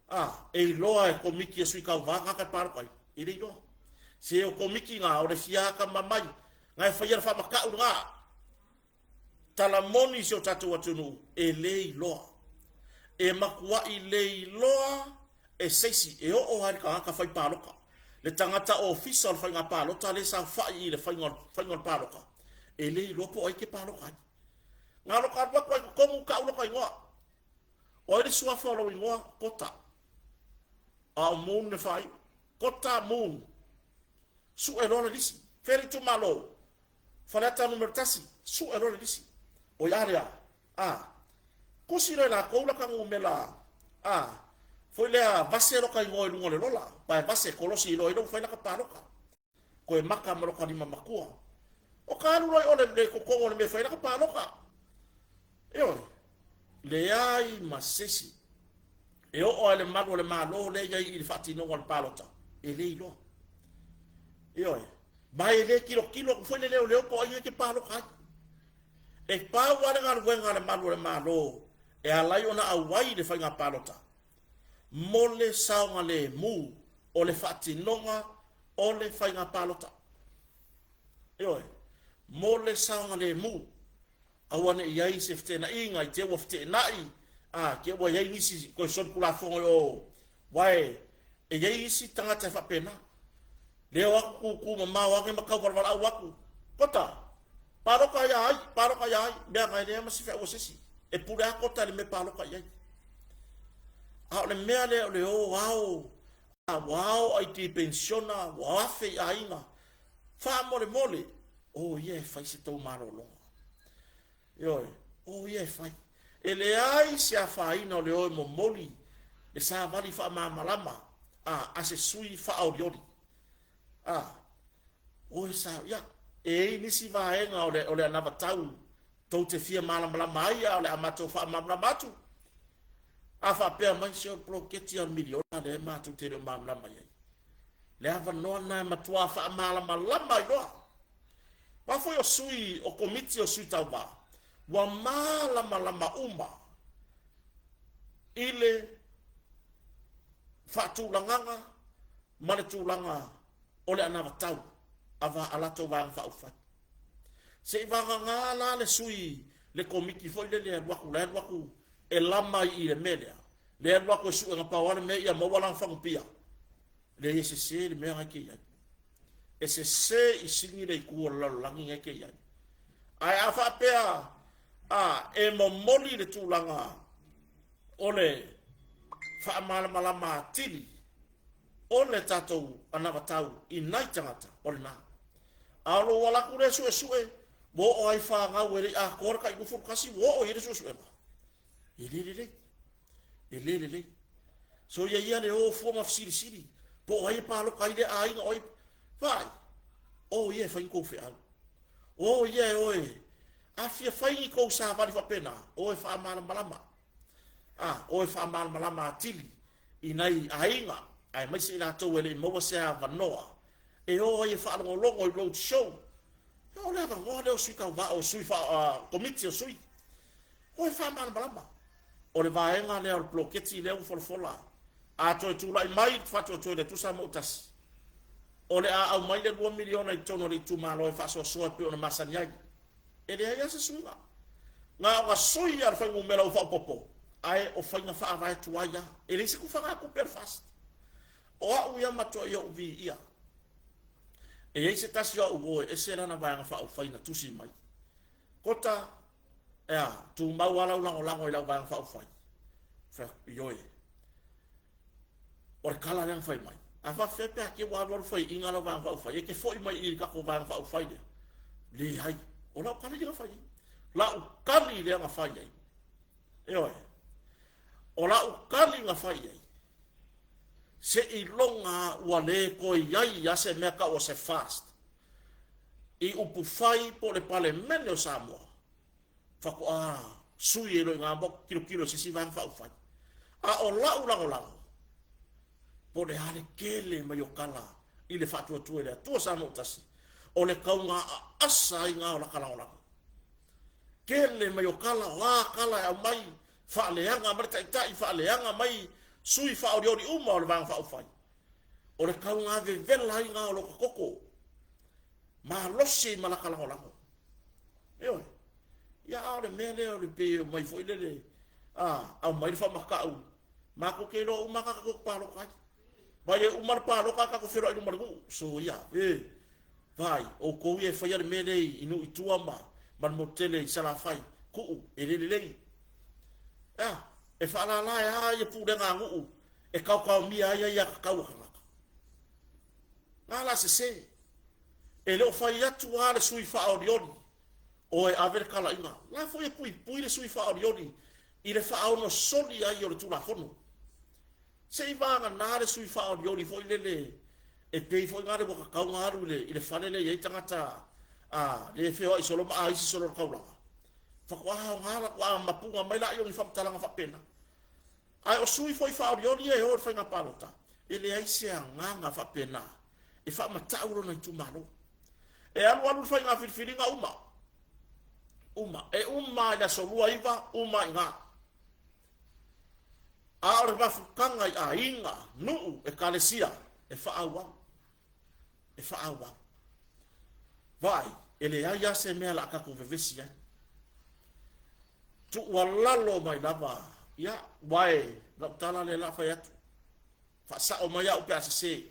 a, e iloa e komiti a sui tauva tagata e palota ai, e le iloa. Se o komiti na, o le fia atamamai, na e faia le faamatau lena. Tala moni i si o tatou atunuu, e le iloa. E matuai le iloa e se isi, e oo lava i le tagata fai palota. Le tagata ofisa o le faiga palota lea e saofai i le faiga o le palota, e le iloa po o ai e te palota ai. Na o lota alu atu lava i totonu tau lota igoa. O ai le suafa o lou igoa? Kota. A o Moon le faaiu. Kota Moon. Sue loa le lisi. Fea le itumalo? Faleata Nu.1, sue loa le lisi. Oi a lea, a, tusi loa e latou laka numera, a, foi lea vase loka igoa i luga o le lola, pae vase kolosi loa i lou fai laka paloka. Koe maka ma loka lima matua. O ka alu loa i ole le totonu o le mea fai laka paloka. Ioe, leai ma se isi e oo lava i le malu o le Malo lea e i ai i le faatinoga o le palota, e le iloa. Ioe, ma e le tilotilo atu foi le leoleo po o ai e te palota ai. E pau lava le galuega a le malu o le Malo e ala ai ona auai i le faiga palota, mo le saogalemu o le faatinoga o le faiga palota. Ioe, mo le saogalemu. Aua ne i i ai se feteenaiga i te ua feteenai, a, te ua i ai nisi toe solitulafono i o, aua e, e i ai isi tagata e faapena. Lea o atu tūtū mamao ane ma tauvalavalau atu, Kota, palota ia ai, palota ia ai, mea na e leai ma se feau a se isi. E pule lava Kota i le mea e palota i ai. A o le mea lea o le o ao, a, ua ao ai penisiona, ua afe i aiga, Faamolemole, o ia e fai se tou malologa. Ioe, o ia e fai. E leai se afaina o le o e momoli le savali faamalamalama a, a se sui faaolioli. A, o e sa, ia, e i ai nisi vaega o le, o le anavatau tou te fia malamalama ai, a o le a matou faamalamalama atu. A faapea mai, se o le poloketi lava o le miliona lea matou te le o malamalama i ai. Le avanoa lena e matua faamalamalama ai loa. Aua foi o sui o Komiti o Sui Tauva, ua malamalama uma i le faatulagaga ma le tulaga o le anavatau a a latou Vaega Faaupufai. Se i vagana la le sui le Komiti foi lele e alu atu, la e alu atu e lama i le mea lea, lea e alu atu e sue na pau lava le mea ia maua lana fagupia. Leai e sese le mea na e te i ai. E sese i sini le itu o le lalolagi na e te i ai. Ae a faapea a, e momoli le tulaga o le faamalamalama atili O le tatou anavatau i nai tagata, o lena. A o lou ala atu lea suesue, ua oo ai fanau e le i atoa le tai 21, ua oo i ai le suesuega. E le lelei. E le lelei. Soia ia le o fua ma fesilisili, po o ai e palota ai lea aiga, o ai. Vaai, o ia e fai ni tou feau. O ia e o e... A fia fai ni tou savali faapena, o e faamalamalama. A, o e faamalamalama atili i nai aiga, aemaise i latou e le i maua se avanoa e o ai e faalogologo i road show. O le avanoa lea o sui tauva, o sui komiti o sui. O e faamalamalama. O le vaega lea o le poloketi lea ua folafola. A toe tulai mai le Faatuatua i le Atua Samoa ua tasi, o le a aumai le $2 miliona i totonu o le itumalo e faasoasoa e pei ona masani ai. E leai lava se suiga. Na ona sui lava o le fuainumera ua faaopoopo, ae o faiga faavae tuai lava. E leai se tufagatupe a le FAST. O au ia matuai ou viia. E i ai se tasi o au uo e ese lana vaega faaupufai na tusi mai. Kota, ea, tumau lava lau lagolago i lau Vaega Faaupufai. Fai atu, ioe. O le tala lea na fai mai. A faapefea pe a te i ua alualu faiaina lau Vaega Faaupufai, e te foi mai i i le tatou Vaega Faaupufai lea? Leai. O lau tali lea na fai ai. Lau tali lea na fai ai. Ioe. O lau tali na fai ai, seiloga ua le toe i ai lava se mea tau o se FAST i upufai po o le Palemene o Samoa, faatoa sui ai loa i ina ma tilotilo i se isi Vaega Faaupufai. A o lau lagolago, po o le a le tele mai o tala i le faatuatua i le Atua Samoa ua tasi, o le tauga aasa ai na o lata lagolago. Tele mai o tala, o a tala e aumai, faaleaga mai le Taitai, faaleaga mai sui faaolioli uma o le Vaega Faaupufai, o le tauga vevela ai na o lota toto, malosi ai ma lata lagolago. Ioe. Ia, a o le mea lea o le pei e omai foi lele, a, aumai le faamatau, matou te iloa uma lava tagata tou te palota ai. Vai e uma le palota ae tatou feiloai i luma o le nuu. Soia, e, vai, outou ia e faia le mea lea i nuu i tua ma, ma le motu tele i Salafai, tuu, e le lelei. E a, e faalala e a ia pulega a nuu e taotaomia ai aiatatau a tagata. Na la sese. E le o fai atu lava le sui faaolioli o e ave le talaiga. La foi e puipui le sui faaolioli i le faaono soli ai o le Tulafono. Se i vagana le sui faaolioli foi lele e pei foi na le ua tatau ona alu i le fale lea e i ai tagata a le feoai solo ma aisi solo i le taulaga. Faatoa aoga la, ua mapuga mai laia o ni faamatalaga faapena. Ae o sui foi faaolioli ia e o i le faiga palota, e leai se agaga faapena e faamatau lona itumalo. E alu alu le faiga filifiliga uma, uma, e uma i le aso 29, uma i ina. A o le mafutaga i aiga, nuu, ekalesia, e faaauau, e faaauau. Vaai, e leai lava se mea o le a tatou vevesi ai. Tuualalo mai lava, ia, aua e, lau tala lea o le a fai atu, faasao mai au pe a sese.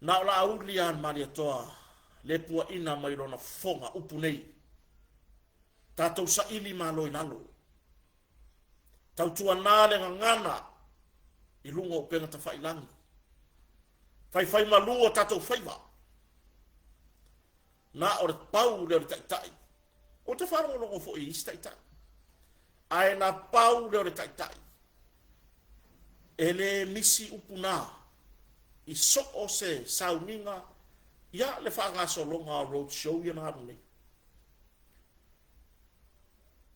Na o Laauli lava le Malietoa le puaina mai lona fofoga upu nei. Tatou saili malo i lalo. Tautuana le gagana i luga o upega tafailagi. Faifaimalu o tatou faiva. Na o le pau lea o le taitai. Ou te faalogologo foi i isi taitai. Ae na pau lea o le taitai. E le misi upu na i so o se sauniga ia le faagasologa o road show ia na alu nei.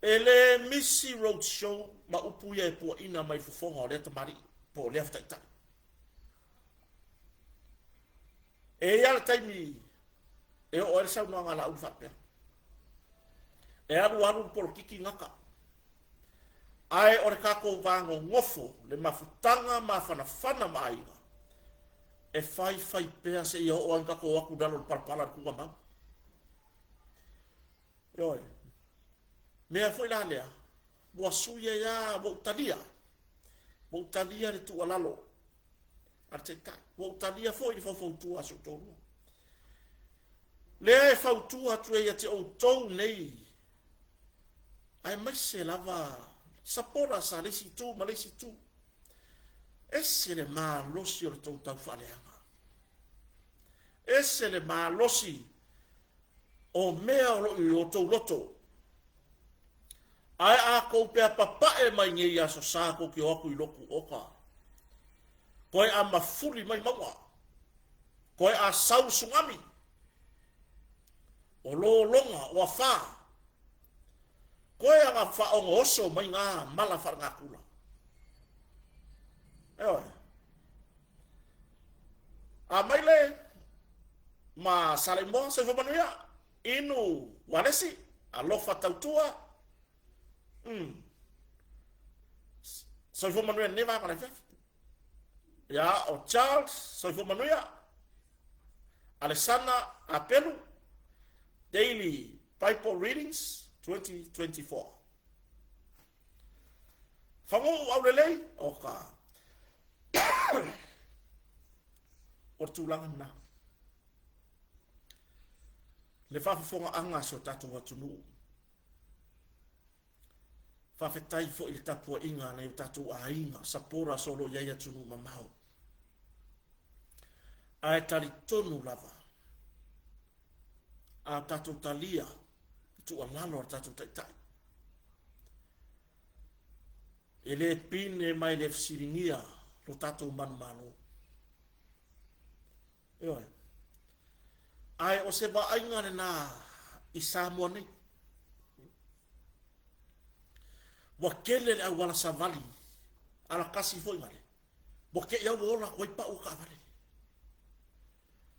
E le misi road show ma upu ia e puaina mai fofoga o lea tamalii po o lea taitai. E i ai lava le taimi e oo ai le saunoaga a Laauli faapea, e alu alu le polokiki gata. Ae o le tatou va nonofo, le mafutaga mafanafana ma aiga, e faifai pea seia oo ai tatou o atu i lalo o le palapala i le tuugamau. Ioe. Mea foi la lea, ua sui ai lava, ua ou talia. Ua ou talia le tuualalo a le Taitai. Ua ou talia foi le faufautua a si ou toalua. Lea e fautua atu ai ia te outou nei, aemaise lava supporters a le isi itu ma le isi itu. Ese le malosi o le tou taufaaleaga. Ese le malosi o mea o lo o i o tou loto. Ae a kou pea papae mai nei aso sa kou te o atu i lotu oka. Koe a mafuli mai mauga. Koe a sau tsunami. O lologa, o afā. Koe aga whaongo oso mai ngā mala whaangakula. Eoe. A mai le ma Saleimoa, soifua manuia, inu ualesi, alofa tautua, soifua manuia lenei vaega o le afiafi. Ia, o Charles, soifua manuia, Alesana Apelu, Daily Bible Readings 2024. Faguu aulelei, o ka o le tulaga lena. Le faafofogaaga a si o tatou atunuu. Faafetai foi i le tapuaiga a nai o tatou aiga, supporters o lo o i ai i atunuu mamao. Ae talitonu lava, a tatou talia i tuualalo a le tatou Taitai, e le pine ma e le fesiligia lo tatou manumalo. Ioe. Ae o se vaaiga lena i Samoa nei. Ua tele le auala savali, alatasi foi ngale. Ua te i au ola atu ai pau o taavale.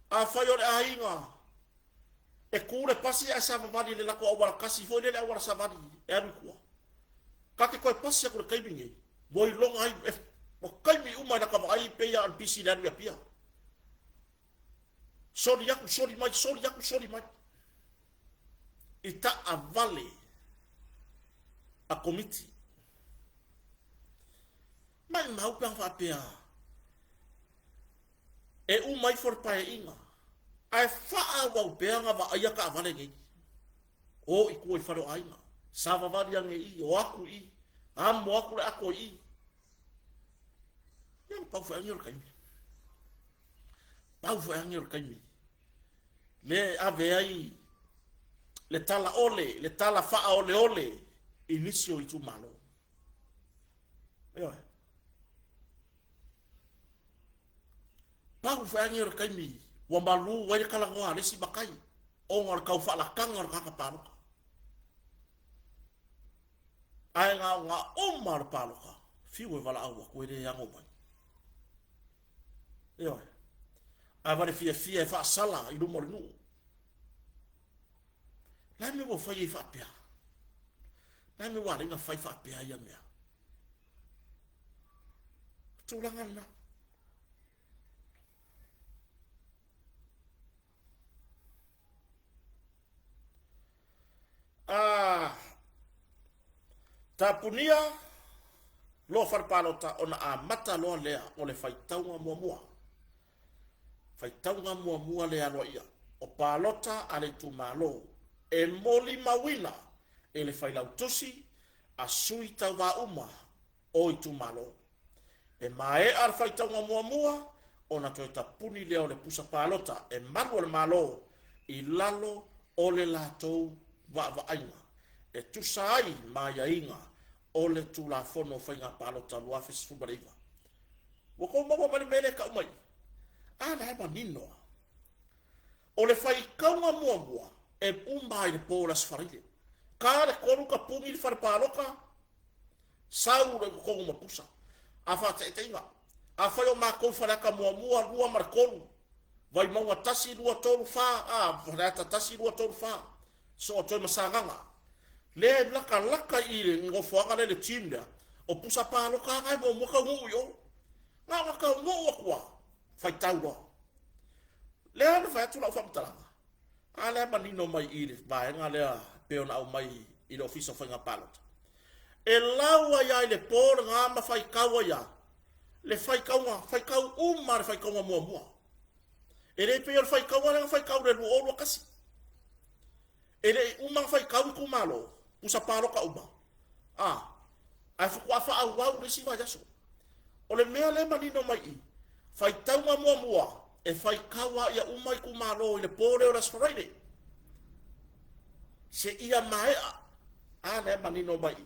Afai o le aiga e tu le pasi ae savavali i le latou auala tasi foi lea le auala savali e alu i tua. Ta te toe pasi atu i le taimi nei, ua iloga ai, e, o taimi uma e lata vaai pei lava o le pisi i le alu i Apia. Soli atu, soli mai, soli atu, soli mai. I taavale a Komiti. Maimau pe ana faapea e uma ifo le paeaiga ae faaauau pea ona vaaia taavale nei. O i tua i fale o aiga, savavali ane i i, o atu i i, amo atu le ato i i. Ia na pau foi agi o le taimi. Pau foi agi o le taimi. Le ave ai le tala ole, le tala faaoleole i nisi o itumalo. Ioe. Pau foi agi o le taimi ua malu ai le talanoa a le isi matai ona o le tau faalataga o le tagata palota. Ae na o na uma le palota, fiu e valaau atu e le ano mai. Ioe. Ae vale fiafia e faasala i luma o le nuu. La mea ua fai ai faapea. La mea ua alai na fai faapea ia mea. Tulaga lena. A tapunia loa fale palota ona amata loa lea o le faitauga muamua. Faitauga muamua le aloaia o palota a le itumalo e molimauina e le failautusi a sui tauva uma o itumalo. E maea le faitauga muamua ona toe tapuni lea o le pusa palota e malu o le Malo i lalo o le latou vaavaaiga e tusa ai ma aiaiga o le Tulafono o Faiga Palota 2019. Ua tou maua mai le mea lea e tau mai? A la e manino lava. O le faitauga muamua e uma ai le po o le Aso Faraile. Ka le 3 tapuni le fale palota, sau loa i totonu ma pusa. A faataitaiga, afai o matou i Faleata muamua, 2 ma le 3, Vaimauga 1, 2, 3, 4, a, Faleata 1, 2, 3, 4, Sootoe ma Sagaga, lea e latalata i le nofoaga lea i le gym lea, o pusa palota lava na e muamua taunuu i o. Na ona taunuu atu lava, faitau loa. Lea na fai atu lau faamatalaga, a lea manino mai i le vaega lea pei ona aumai i le Ofisa o Faiga Palota. E lau ai lava i le po lena ma faitau ai lava le faitauga, faitau uma le faitauga muamua. E le pei o le faitauga lea na faitau i le 2021. E le i uma ona faitau itumalo, pusa palota uma, a, ae faatoa faaauau le isi vaiaso. O le mea lea e manino mai i i, faitauga muamua e faitau lava ia uma itumalo i le po lea o le Aso Faraile seia maea. A lea e manino mai i i.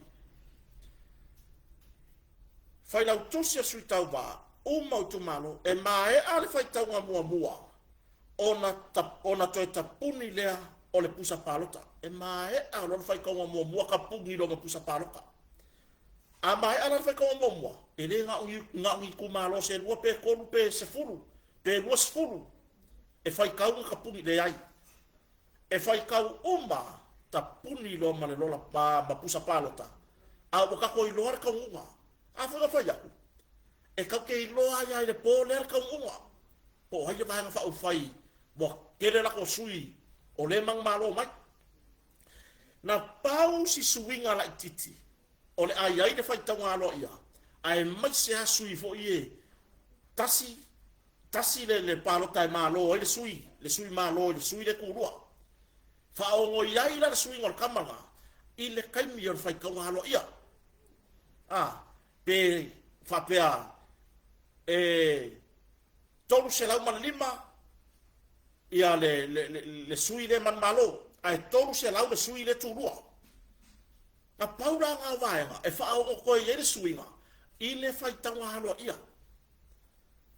Failautusi o Sui Tauva uma o itumalo e maea le faitauga muamua ona, ona toe tapuni lea o le pusa palota. E maea loa le faitauga muamua tapuni loa ma pusa palota. A maea la le faitauga muamua, e le na o ni, na o ni itumalo se lua pe tolu pe 10 pe 20 e faitau ma tapuni, leai. E faitau uma tapuni loa ma le lola pa ma pusa palota, a ua tatou iloa le taunuuga. A foi na fai atu, e tatou te iloa ai lava i le po lea le taunuuga, po o ai le Vaega Faaupufai ua tele latou sui o lea e manumalo mai. Na pau si suiga laitiiti o le a i ai le faitauga aloaia, aemaise lava sui foi e tasi tasi le, le palota e malo ai le sui, le sui malo i le sui le tulua. Faaogoi ai la le suiga o le tama lena i le taimi o le faitauga aloaia. A, pe faapea e 305 ia le, le, le, le sui lea manumalo, ae 300 le sui lea tulua. Na pau la ngā vaega e faaogo toe i ai le suiga i le faitauga aloaia.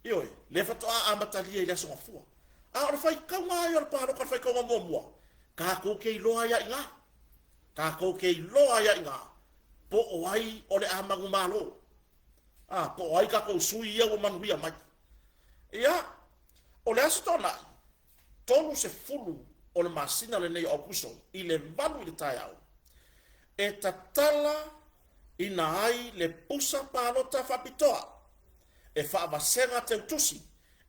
Ioe, lea faatoa amatalia i le Aso Gafua. A o le faitauga ai o le palota, le faitauga muamua, tatou te iloa ai lava i ina. Tatou te iloa ai lava i ina po o ai o le a manumalo. A, po o ai tatou sui ia ua manuia mai. Ia, o le Aso Toonai, 30 o le masina lenei o Aokuso i le 8 i le taeao, e tatala ina ai le pusa palota faapitoa e faavasega teutusi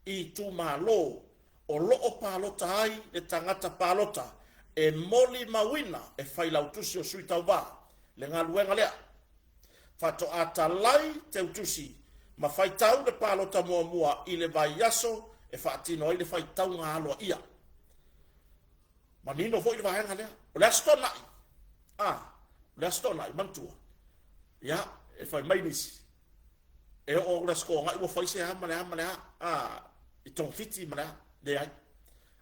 i itumalo o lo o palota ai le tagata palota e molimauina e Failautusi o Sui Tauva le galuega lea. Faatoa talai teutusi ma faitau le palota muamua i le vaiaso e faatino ai le faitauga aloaia. Manino foi le vaega lea. O le Aso Toonai, a, o le Aso Toonai, manatua, ia, e fai mai nisi, e oo atu le Aso Toonai ua fai se a ma le a ma le a, a, i togafiti ma le a, leai.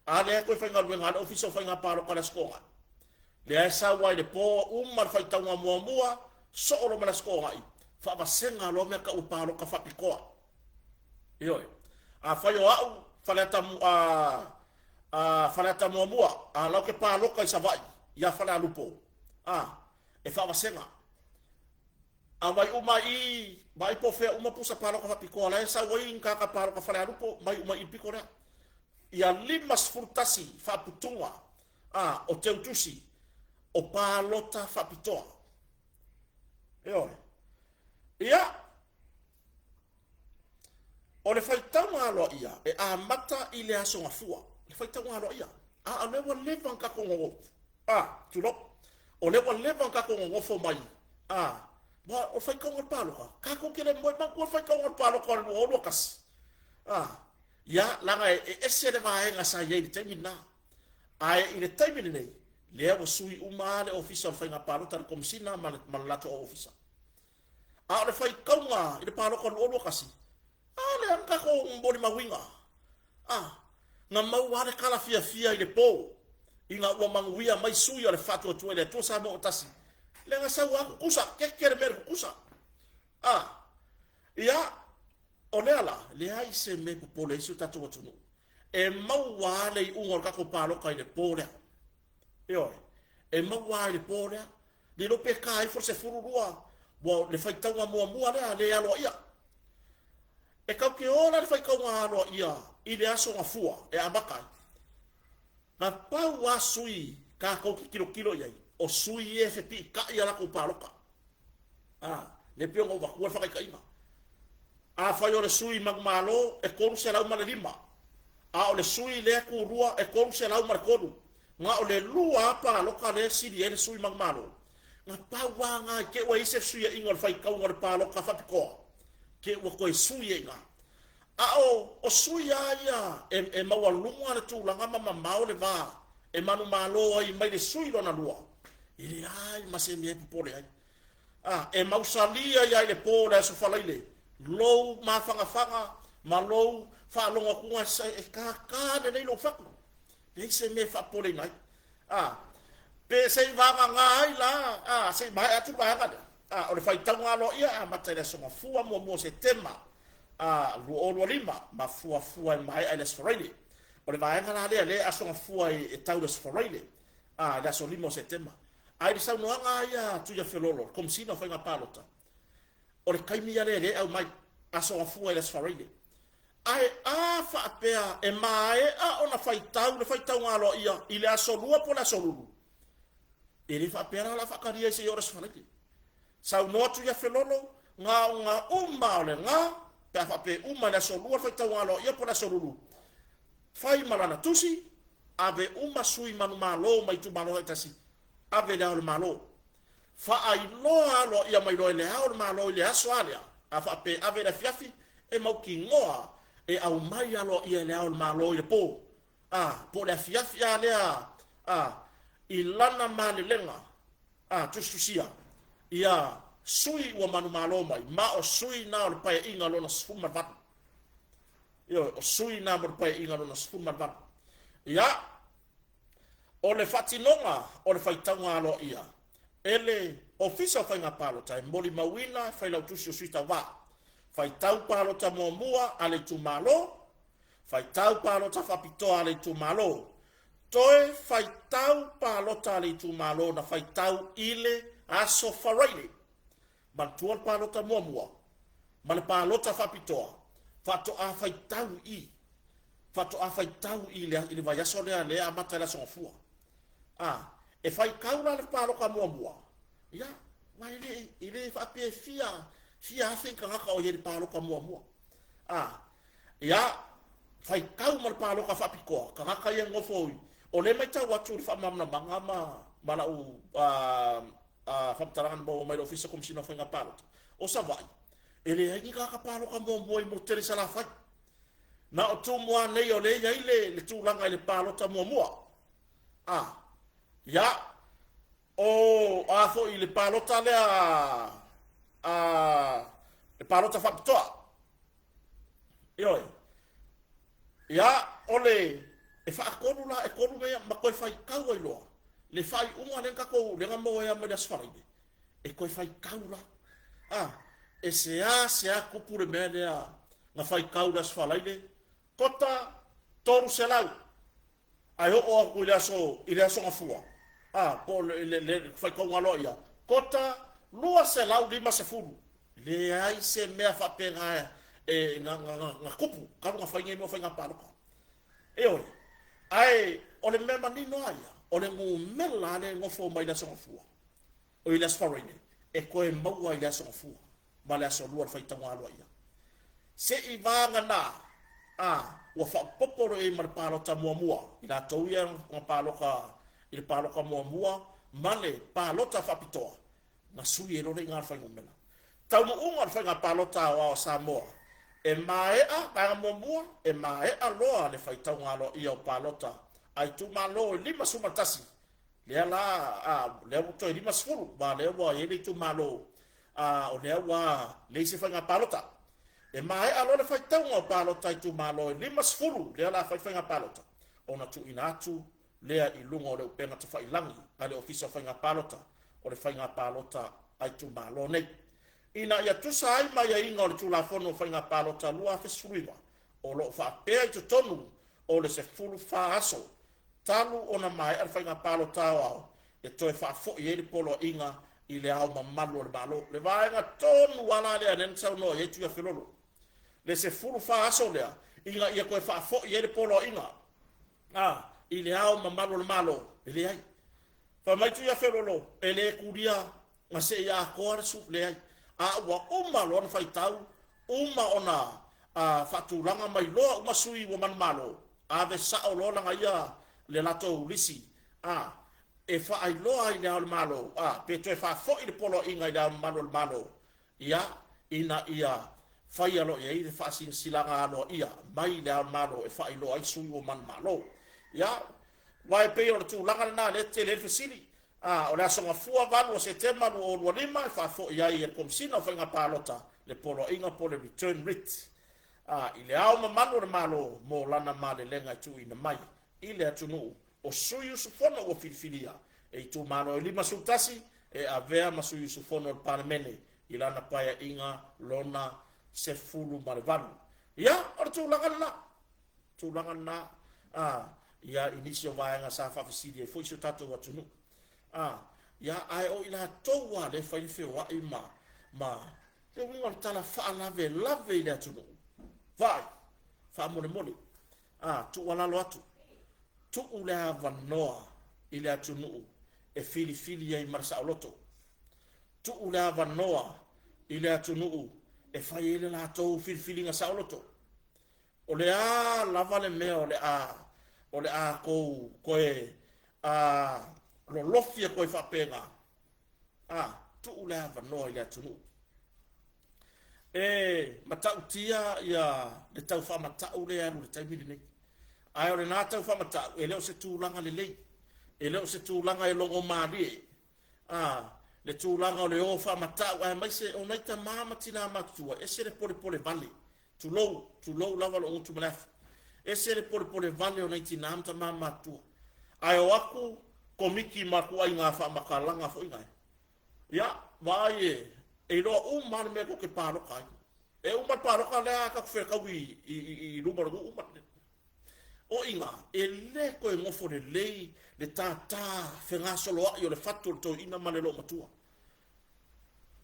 A lea e toe faigaluega lava le Ofisa o Faiga Palota i le Aso Toonai. Lea e sau ai le po uma le faitauga muamua, soo loa ma le Aso Toonai, faavasega loa mea tau o palota faapitoa. Ioe. Afai o au Faleata a, a Faleata muamua, a lau ke palota i Savaii, ia Falealupo, a, e faavasega. A mai uma i, mai po fea uma pusa palota faapitoa, la e sau ai ni tagata palota Falealupo, mai uma i le pito lea. Ia 51 faaputuga a, o teutusi o palota faapitoa. Ioe. Ia, o le faitauga aloaia e amata i le Aso Gafua. Le faitauga aloaia. A, o lea ua leva ona tatou nonofo. A, tulou. O lea ua leva ona tatou nonofo mai. A, ma o le faitauga o le palota, tatou te le moe manatua le faitauga o le palota o le 2021. A, ia, leaga e ese le vaega sa i ai i le taimi lena. Ae i le taimi lenei, lea ua sui uma lava le Ofisa o le Faiga Palota, le Komesina ma le, ma le latou Ofisa. A o le faitauga i le palota 2021, a lea na tatou molimauina, a, na maua lava le tala fiafia i le po, ina ua manuia mai sui o le Faatuatua i le Atua Samoa ua Tasi, lea na sau lava tutusa, keke le mea i le tutusa. A, ia, o lea la, leai se mea e popole ai si o tatou atunuu. E maua lava le iuga o le tatou palota i le po lea. Ioe, e maua lava i le po lea. Le iloa pe ta ifo le 12, ua le faitauga muamua lea le aloaia. E tatou te o la i le faitauga aloaia i le Aso Gafua e amata ai. Na pau lava sui tatou te tilotilo i ai, o sui ia e fepiitai a latou palota. A, lea pei ona ou avatua le faataitaiga. Afai o le sui manumalo e 305, a o le sui lea tulua e 303, na o le lua lava palota lea e sili ai le sui manumalo. Na pau lava na i te i ua i ai se fesuiaiga o le faitauga o le palota faapitoa, te i ua toe sui ai i ina. A o, o sui lava ia e, e maualuga le tulaga ma mamao le va e manumalo ai mai le sui lona lua, e leai ma se mea e popole ai. A, e mausali ai lava i le po o le Aso Faraile lou mafangafaga ma lou faalogo atuga e kākā lelei lou fatu. Leai se mea e faapopoleina ai. A, pe se i vagana ai la, a, se i maea atu le vaega lea. A, o le faitauga aloaia e amata i le Aso Gafua muamua o Setema, a, 2025, ma fuafua e maea i le Aso Faraile. O le vaega la lea, lea e Aso Gafua e tau i le Aso Faraile, a, i le aso 5 o Setema. A i le saunoaga lava ia a Tuiafelolo, le Komesina o Faiga Palota, o le taimi ia lea lea e aumai, Aso Gafua i le Aso Faraile. Ae a faapea e maea ona faitau le faitauga aloaia i le Aso Lua po o le Aso Lulu, e le faapea la o le a faatalia ai seia oo i le Aso Faraile. Saunoa Tuiafelolo, gaoga uma o le ga, pe a faapea e uma i le Aso Lua le faitauga aloaia po o le Aso Lulu, fai ma lana tusi, ave uma sui manumalo mai itumalo taitasi, ave i Le Ao o le Malo. Faailoa aloaia mai loa e Le Ao o le Malo i le aso lava lea, a faapea e ave i le afiafi, e mautinoa e aumai aloaia e Le Ao o le Malo i le po, a, po o le afiafi lava lea, a, i lana malelega, a, tusitusia, ia sui ua manumalo mai, ma o sui na o le Paeaiga lona 18. Ioe, o sui na mo le Paeaiga lona 18. Ia, O le faatinoga o le faitauga aloaia e le Ofisa o Faiga Palota e molimauina e Failautusi o Sui Tauva, faitau palota muamua a le itumalo, faitau palota faapitoa a le itumalo, toe faitau palota a le itumalo na faitau i le Aso Faraile. Manatua le palota muamua ma le palota faapitoa faatoa faitau i faatoa faitau i le, i le vaiaso lea lea amata i le Aso Gafua. A, e faitau la le palota muamua, ia, ma e le, e le faapea e fia, fia afe ni tagata o i ai i le palota muamua. A, ia, faitau ma le palota faapitoa, tagata ia nofo i, o lea e matau atu i le faamalamalamaga ma, ma lau a, a, faamatalaga na maua mai le Ofisa Komesina o Faiga Palota, o Savaii, e leai ni tagata palota muamua i Motele i Salafai. Na o Tumua nei o lea e i ai le, le tulaga i le palota muamua. A, ia, o a foi le palota lea a, le palota faapitoa. Ioe. Ia, o le, e faatolu la, e tolu mea ma toe faitau ai loa. Le faaiuga lea na tatou, lea na maua ai mai le Aso Faraile, e toe faitau la. A, e seā seā tupu le mea lea na faitau i le Aso Faraile, kota 300, ae oo atu i le aso, i le Aso Gafua, a, po o le, le, le faitauga aloaia, kota 250. Leai se mea faapena e, na, na, na, na tupu, talu na fai nei mea o faiga palota. Ioe. Ae o le mea manino lava ia, o le numera lava lea e nofo mai i le Aso Gafua, o i le Aso Faraile, e toe maua i le Aso Gafua ma le Aso Lua le faitauga aloaia. Se i vagana a ua faaopoopo loa i ai ma le palota muamua, i latou ia na palota i le palota muamua ma le palota faapitoa, na sui ai loa le iga o le fuainumera. Taunuuga o le faiga palota aoao a Samoa, e maea, vaega muamua, e maea loa le faitauga aloaia o palota a itumalo e 51, lea la, a, lea ua toe 50, aua lea ua i ai le itumalo, a, o lea ua leai se faiga palota. E maea loa le faitauga o palota a itumalo e 50, lea o le a fai faiga palota, ona tuuina atu lea i luga o le upega tafailagi a le Ofisa o Faiga Palota o le Faiga Palota a Itumalo nei. Ina ia tusa ai ma aiaiga o le Tulafono o Faiga Palota 2019, o lo o faapea i totonu o le 14 aso talu ona maea le Faiga Palota Aoao e toe faafoi ai le poloaiga i Le Ao Mamalu o le Malo. Le vaega tonu lava la lea lea na saunoa i ai Tuiafelolo, le 14 aso lea ina ia toe faafoi ai le poloaiga A, i Le Ao Mamalu o le Malo, e leai. Fai mai Tuiafelolo, e le tulia na se i atoa le su, leai. A ua uma loa ona faitau, uma ona a, faatulaga mai loa uma sui ua manumalo, ave sao loa lana ia le latou lisi, a, e faailoa ai i Le Ao o le Malo, a, pe toe faafoi le poloaiga i Le Ao Mamalu o le Malo, Ia, ina ia faia loa i ai le faasilasilaga aloaia mai le Ao Malo e faailoa ai sui ua manumalo. Ia, aua e pei o le tulaga lena lea e tele ai le fesili. A, o le Aso Gafua 8 o Setema 2025 e faafoi ai e le Komesina o Faiga Palota le poloaiga po o le return writ a, i Le Ao Mamalu o le Malo mo lana malelega e tuuina mai i le atunuu o sui usufono ua filifilia e itumalo e 51 e avea ma sui usufono o le Palemene i lana paeaiga lona 18. Ia, o le tulaga lena. Tulaga lena, a, ia, i nisi o vaega sa faafesili ai foi si o tatou atunuu. A, ia, ae o i latou lava lea e fai le feoai ma, ma, le uiga o le tala faalavelave i le atunuu. Vaai, faamolemole, a, tuualalo atu, tuu le avanoa i le atunuu e filifili ai ma le saoloto. Tuu le avanoa i le atunuu e fai ai le latou filifiliga saoloto. O le a lava le mea o le a o le a kou toe a lolofi atu ai faapena, a tuu le avanoa i le atunuu. E matautia ia le tau faamatau lea e alu i le taimi lenei. Ae o lena tau faamatau, e le o se tulaga lelei, e le o se tulaga e logomalie, a le tulaga o le o faamatau, aemaise o nai tama ma tina matutua, e ese le polepole vale, tulou, tulou lava lou gutu ma le afi, ese le polepole vale o nai tina ma tama matutua, ae o atu komiti ma ituaiga faamatalaga foi nae, ia, vaai e, e iloa uma lava le mea tou te palota ai. E uma le palota lea tatou fetaui i, i, i luma o le nuu ma O i ina, e le toe nofo lelei le tātā fegasoloai o le fatu o le toeaina ma le loomatua.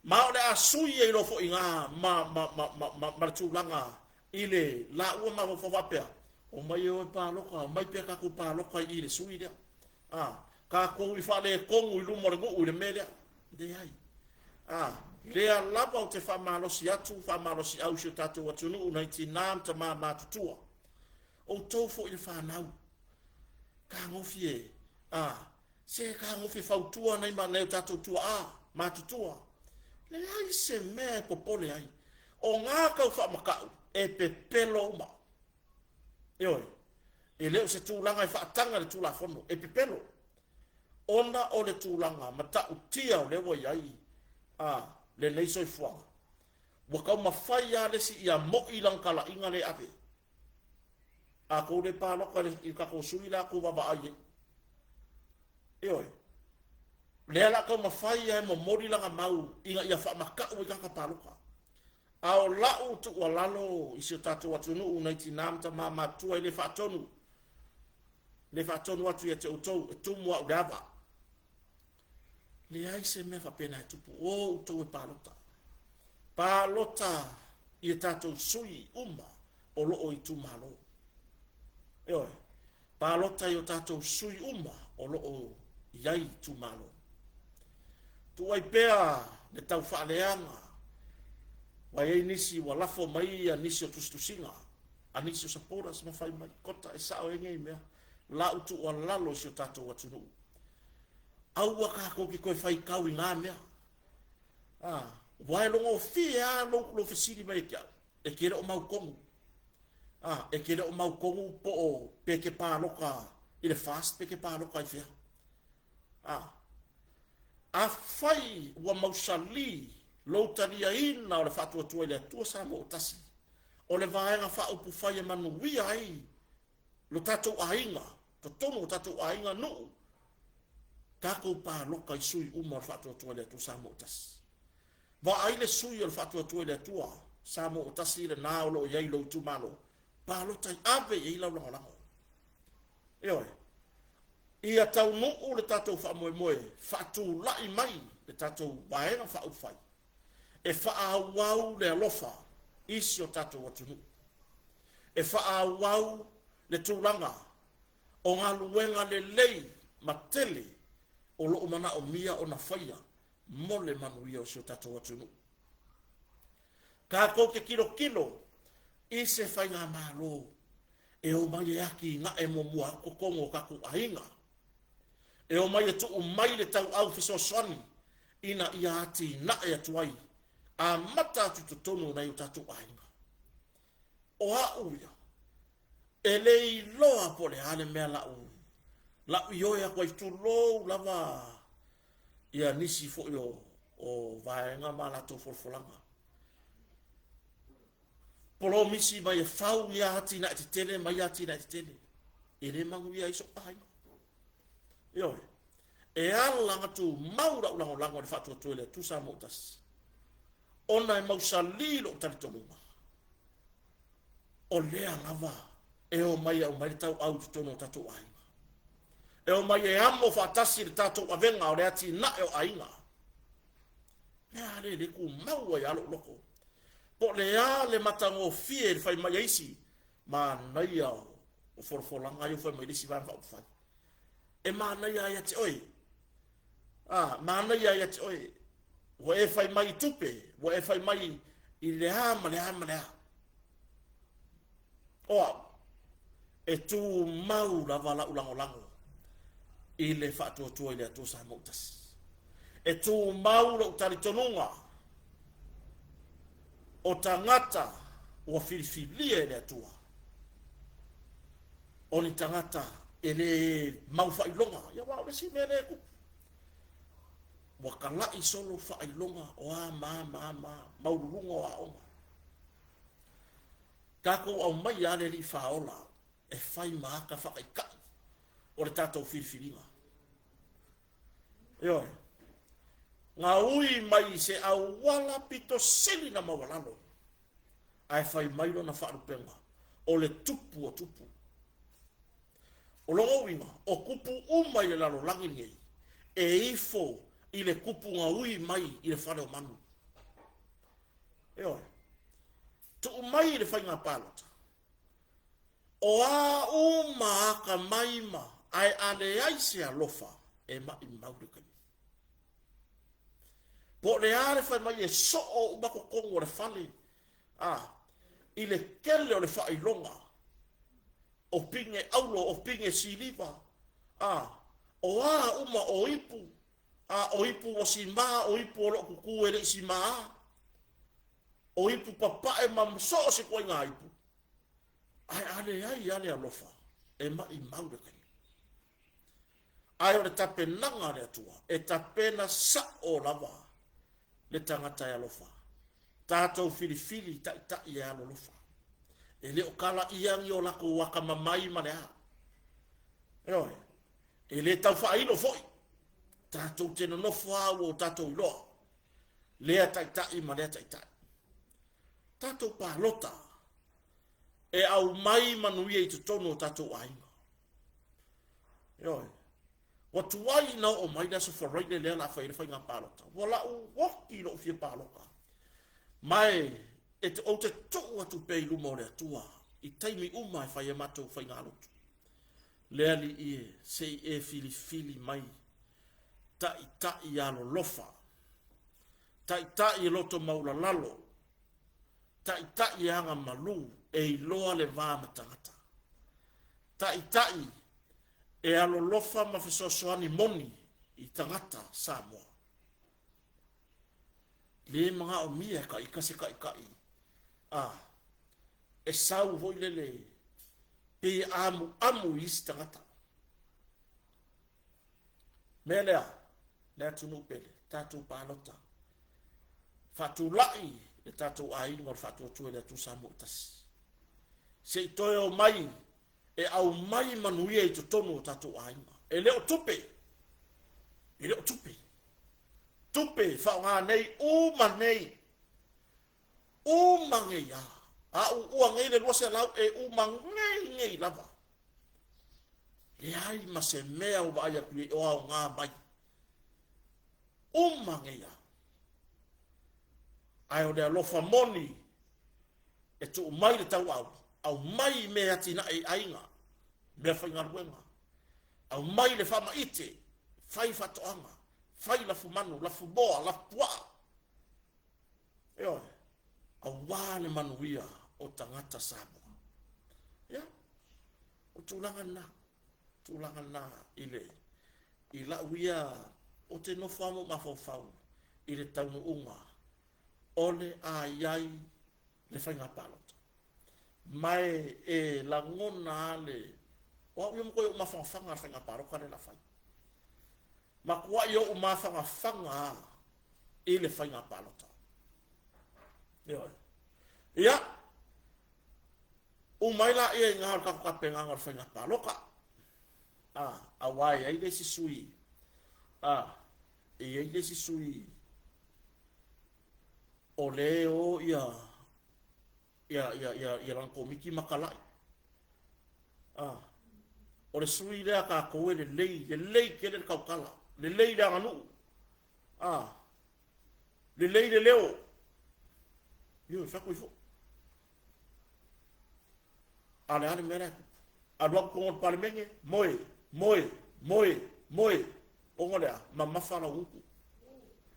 Ma o le a sui ai loa foi i ina ma, ma, ma, ma, ma, ma le tulaga i le laua mafaufau faapea, omai e o e palota, omai pea tatou palota i i le sui lea. A, tatou i faaletonu i luma o le nuu i le mea lea. Leai. A, lea lava ou te faamalosi atu, faamalosiau i si o tatou atunuu nai tinā ma tamā matutua. Outou foi le fanau, tagofi e, a, se tagofi e fautua nai, nai o tatou tuaa matutua. Leai se mea e popole ai. O ngā tau faamatau, e pepelo uma. Ioe, e le o se tulaga e faataga le Tulafono, e pepelo. Ona o le tulaga matautia o lea ua i ai a, lenei soifuaga. Ua taumafai lava le isi ia mo'i lana talaiga lea e ave. A tou le palota i le tatou sui la tou vaavaai i ai. Ioe. Lea la taumafai lava e momoli lana mau ina ia faamatau ai tagata palota. A o lau tuualalo i si o tatou atunuu nai tinā ma tamā matutua e le faatonu, le faatonu atu ia te outou e tumu au i le ava. Leai se mea faapena e tupu, o outou e palota. Palota i a tatou sui uma o lo o itumalo. Ioe, palota i o tatou sui uma o lo o i ai itumalo. Tuu ai pea le tau faaleaga, ua i ai nisi ua lafo mai ia nisi o tusitusiga a nisi o supporters ma fai mai, Kota, e sao ai nei mea, lau tuualalo i si o tatou atunuu. Aua tatou te toe faitau i ngā mea. Ah, ua e logofie lava lou, lou fesili mai e te au, e te le o mautonu. Ah, e te le o mautonu po o pe te palota i le FAST pe te palota i fea. Ah, afai ua mausali lou taliaina o le faatuatua i le Atua Samoa ua tasi, o le vaega faaupufai e manuia ai lo tatou aiga, totonu o tatou aiga, nuu, tatou palota i sui uma o le Faatuatua i le Atua Samoa ua tasi. Vaai le sui o le Faatuatua i le Atua Samoa ua tasi lena o lo o i ai i lou itumalo, palota i ave i ai lau lagolago. Ioe. Ia taunuu le tatou faamoemoe, faatulai mai le tatou vaega faaupufai e faaauau le alofa i si o tatou atunuu, e faaauau le tulaga o galuega lelei ma tele o lo o manaomia ona faia mo le manuia o si o tatou atunuu. Tatou te tilotilo i se faigamalo e omai e atinae muamua atu totonu o tatou aiga, e omai e tuu mai le tauau fesoasoani ina ia atinae atu ai, amata atu i totonu o nai o tatou aiga. O a'u ia, e le iloa po o le a le mea la'u la'u ioe atu ai, tulou lava ia nisi foi o, o vaega ma latou folafolaga. Polomisi mai e fau ia atinae tetele ma ia atinae tetele. E le manuia ai so'u aiga. Ioe. E ala ona tumau la'u lagolago i le faatuatua i le Atua Samoa ua tasi, ona e mausali lo'u talitonuga, o lea lava e omai e aumai le tauau i totonu o tatou aiga. E omai e amo faatasi le tatou avega o le atinae o aiga. Mea a lea e le tumau ai lava lou loto. Po o le a le matagofie i le fai mai a isi, manaia o folafolaga ia ua fai mai le isi Vaega Faaupufai. E manaia lava ia te oe. A, manaia ia te oe. Ua e fai mai i tupe, ua e fai mai i le a ma le a ma le a. O au, e tumau lava la'u lagolago i le faatuatua i le Atua Samoa ua tasi. E tumau lo'u talitonuga o tagata ua filifilia e le Atua, o ni tagata e le mau faailoga. Ia aua o le isi mea lea e tupu, ua kala'i solo faailoga o a ma a ma a ma a, maualuluga o aoga. Tatou aumaia lava le Alii Faaola e fai ma ata faataitai o le tatou filifiliga. Ioe. Gaui mai i se auala pito sili na maualalo, ae fai mai lona faalupega, o le tupu o tupu. O lona uiga, o tupu uma i le lalolagi lenei, e ifo i le tupu gaui mai i le fale o manu. Ioe. Tuu mai i le faiga palota, o a uma atamai ma ae a leai se alofa, e maʻimau le taimi. Po o le a le fai mai e soo uma totonu o le fale, a, i le tele o le faailoga, o pine auro, o pine siliva, a, o a uma, o ipu, a, o ipu ua simā, o ipu o lo o tutū e le i simā, o ipu papae ma so o se ituaiga ipu, ae a leai lava le alofa, e maʻimau le taimi. Ae o le tapenaga a le Atua, e tapena sa'o lava le tagata e alofa. Tatou filifili taitai e alolofa. E le o kalaia ni o latou akamamai ma le a. Ioe. E le tau faailo foi. Tatou te nonofo lava ua o tatou iloa lea taitai ma lea taitai. Tatou palota e aumai manuia i totonu o tatou aiga. Ioe. Ua tuai ina oo mai le Aso Faraile lea o le a fai ai le faiga palota. Ua la'u oki lo'u fia palota. Ma e, e te, ou te tuu atu pea i luma o le Atua i taimi uma e fai ai matou faigalotu. Le Alii e, se i e filifili mai taitai alolofa, taitai e loto maulalalo, taitai e aga malu, e iloa le va ma tagata. Taitai e alolofa ma fesoasoani moni i tagata Samoa. Le manaomia e taita se taitai a e sau foi lele pei e amuamu i isi tagata. Mea lea, le atunuu pele, tatou palota. Faatulai le tatou aiga o le Faatuatua i le Atua Samoa e tasi. Se i toe omai e aumai manuia i totonu o tatou aiga. E le o tupe, e le o tupe. Tupe faaaoga nei, uma nei, uma nei lava. A uua nei le 200 e uma nei nei lava. Leai ma se mea ua vaai atu i ai o aoga mai. Uma nei lava. Ae o le alofa moni e tuu mai le tauau, aumai i mea e atinae i aiga, mea faigaluega, aumai le faamaite, fai faatoaga, fai lafumanu, lafumoa, lafupuaa. Ioe, aua le manuia o tagata Samoa. Ia, o tulaga lena, tulaga lena i le i la'u ia ou te nofo lava ma ou mafaufau i le taunuuga o le a i ai le faiga palota. Ma e, e lagona lava le, o au ia matuai ou mafanafana i le faiga palota lea o le a fai. Matuai ou mafanafana lava i le faiga palota. Ioe. Ia, Uma ai laia i ina o le tatou tapenaga o le faiga palota. A, aua e i ai le isi sui, a, e i ai le isi sui o lea e o ia, ia, ia, ia, ia lana komiti ma talai. A, o le sui lea a tatou e lelei, lelei tele le tautala, lelei le aganuu. A, lelei le leo. Ioe, fai atu ai foi. A o le a le mea la e tupu? Alu atu totonu o le Palemene, moe, moe, moe, moe. Ona o le a? Mamafa lau gutu.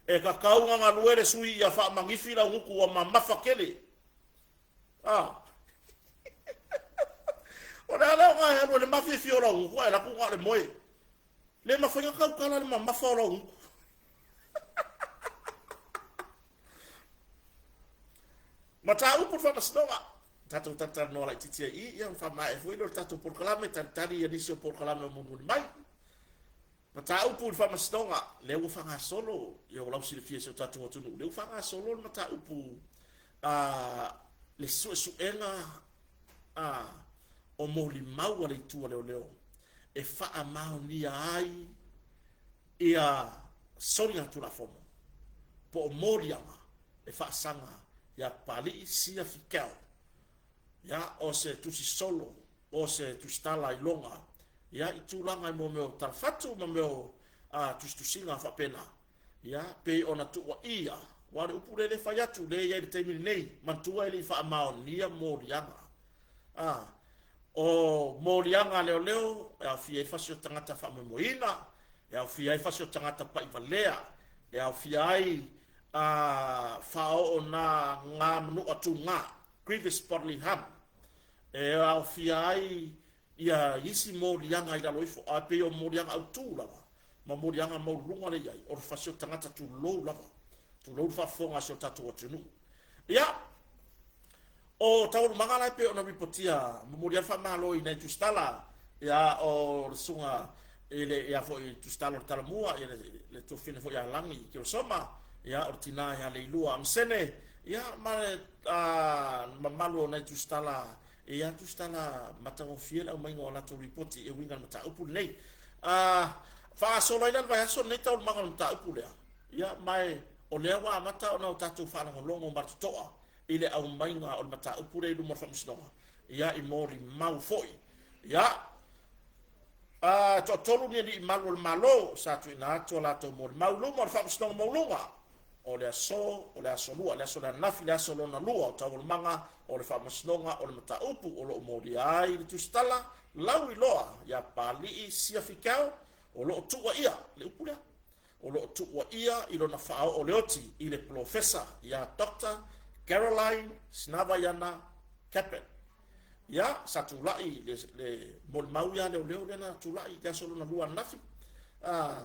E tatau ona galue le sui ia faamanifi lau gutu ua mamafa tele. A. O le a le aoga e alu ai le mafiafia o lau gutu ae alu atu na o le moe. Le mafai ona tautala le mamafa o lau gutu. Mataupu le Faamasinoga. Tatou talatalanoa laitiiti ai i i, ia ona faamaea foi lea o le tatou polokalame, talitali ia nisi o polokalame o mulimuli mai. Mataupu i le Faamasinoga, lea ua faagasolo, ia ua lausilafia e si o tatou atunuu, lea ua faagasolo le mataupu a le suesuega a o molimau a le itu a leoleo e faamaonia ai ia soligatulafono po o moliaga e faasaga iā Papalii Sia Fikel, ia, o se tusi solo, o se tusitala iloga, ia, i tulaga i mea o talafatu ma mea o tusitusiga faapena, ia, pei ona tuuaia, aua o le upu lea e le fai atu, lea e i ai i le taimi lenei, manatua e le i faamaonia moliaga. A, o moliaga a leoleo e aofia ai fasi o tagata faamoemoeina, e aofia ai fasi o tagata pa'ivalea, e aofia ai a faaoo na ga manu'a tugā, grievous bodily harm, e aofia ai ia isi moliaga i lalo ifo, ae pei o moliaga autū lava ma moliaga maualuluga lea e i ai, o le fasi o tagata tulou lava, tulou le faafofoga a si o tatou atunuu. Ia, O taualumaga la e pei ona ripotia, momoli ai le faamalo i nai tusitala, ia, o le susuga i le, ia foi, tusitala o le Talamua, ia, le, le tuafafine foi ia Lagi Kilosoma, ia, o le tina ia Leilua Amasene, ia, ma le a, mamalu o nai tusitala, ia, tusitala matagofie le aumaiga o a latou ripoti e uiga i le mataupu lenei. A, faagasolo ai la le vaiaso lenei taualumaga o le mataupu lea, ia, ma e, o lea ua amata ona o tatou faalogologo ma le totoa i le aumaiga o le mataupu lea i luma o le Faamasinoga, ia, i molimau foi. Ia, a, toatolu ni alii malu o le Malo sa tuuina atu a latou molimau i luma o le Faamasinoga Maualuga o le aso, o le aso lua, le aso le ananafi, le aso lona lua o taualumaga o le Faamasinoga o le mataupu o lo o molia ai le tusitala lauiloa ia Papalii Siafikau o lo o tuuaia, le upu lea, o lo o tuuaia i lona faaoo leoti i le polofesa ia Doctor Caroline Sinavaiana Kappen. Ia, sa tulai le, le molimau ia leoleo lea na tulai i le aso lona lua ananafi. Uh,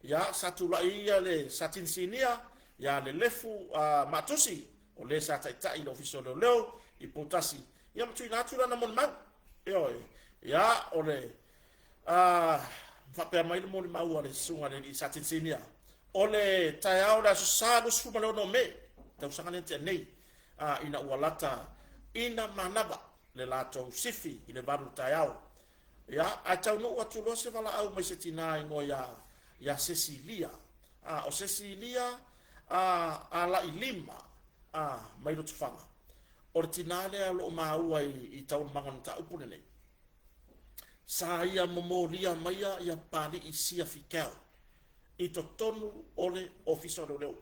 ia, sa tulai ia le Satini Sinia, ia Lelefu uh, Maatusi, o le sa taitai i le Ofisa o Leoleo i Poutasi, ia ma tuuina atu lana molimau. Ioe, ia, o le A faapea mai le molimau a le susuga i le alii Satini Sinia, o le taeao o le Aso Sa 26 Me, tausaga lea na tea nei, a, ina ua lata ina manava le latou sifi i le 8 i le taeao. Ia, ae taunuu atu loa se valaau mai se tinā igoa ia, ia Sesilia. A, o Sesilia, a, Alailima, a, mai Lotofaga. O le tinā lea o lo o maua i, i taualumaga o le mataupu lenei. Sa ia momolia maia ia Papalii Sia Fikel i totonu o le Ofisa o Leoleo.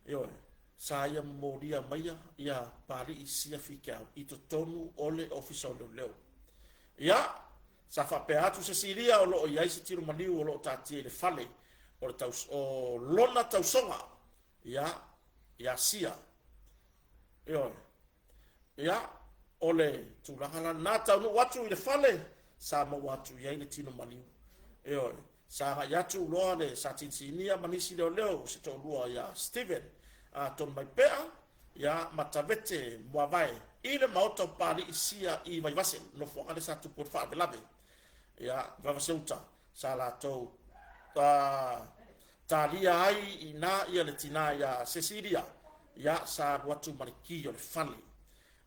Ioe, sa ia momolia maia ia Papalii Sia Fikel i totonu o le Ofisa o Leoleo. Ia, sa faapea atu Sesilia o lo o i ai se tino maliu o lo o taatia i le fale o, le taus, o lona tausoga, ia, ia Sia. Ioe. Ia, o le tulaga la lena, taunuu atu i le fale, sa maua atu i ai le tino maliu. Ioe, sa agai atu loa le Satinisinia ma nisi leoleo se toalua ia Steven a Tonumaipea, ia ma Tavete Muavae i le maota o Papalii Sia i Vaivase, nofoaga lea sa tupu ai le faalavelave. Ia, Vaivaseuta, sa latou talia ai i ina ia le tina ia Cecilia, ia sa alu atu ma le ki o le fale.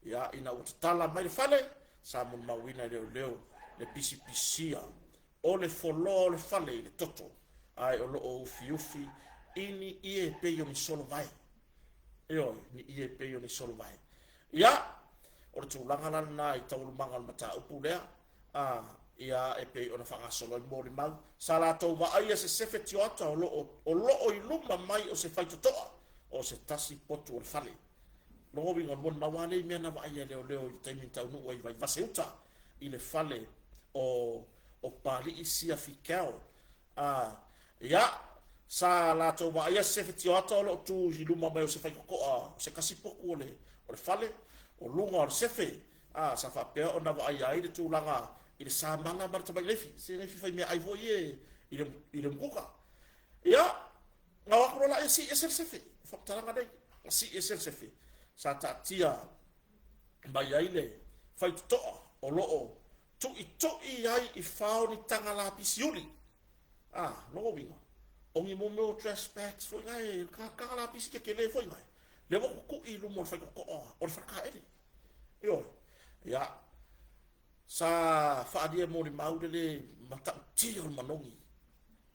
Ia, ina ua tatala mai le fale, sa molimauina e leoleo le pisipisia o le foloa o le fale i le toto, ae o lo o ufiufi i ni ie e pei o ni solovae. Ioe, ni ie e pei o ni solovae. Ia, o le tulaga la lena i taualumaga o le mataupu lea, a, ia, e pei ona faagasolo ai molimau. Sa latou vaaia se sefe tioata o lo o, o lo o i luma mai o se faitotoa o se tasi potu o le fale. Lona uiga, o le molimau lava lea i mea na vaaia e leoleo i le taimi na taunuu ai i Vaivase-uta i le fale o, o Papalii Siafi Kel. A, ia, sa latou vaaia se sefe tioata o lo o tu i luma mai o se faitotoa o se tasi potu o le, o le fale, o luga o le sefe, a, sa faapea ona vaaia ai le tulaga i le samala ma le tamai leifi, se leifi faimeaai foi ia i le, i le umukuka. Ia, na o atu loa laia sii ese le sefe, o faamatalaga nei, na sii ese le sefe, sa taatia mai ai le faitotoa o lo o tuitui ai i fao ni taga lapisi uli. A, lona uiga, o ni mo mea o trash bags foi na e, taga lapisi tetele foi na e, lea ua tutui i luma o le faitotoa o le faletaele. Ioe. Ia, sa faaalia e molimau le le matautia o le manogi.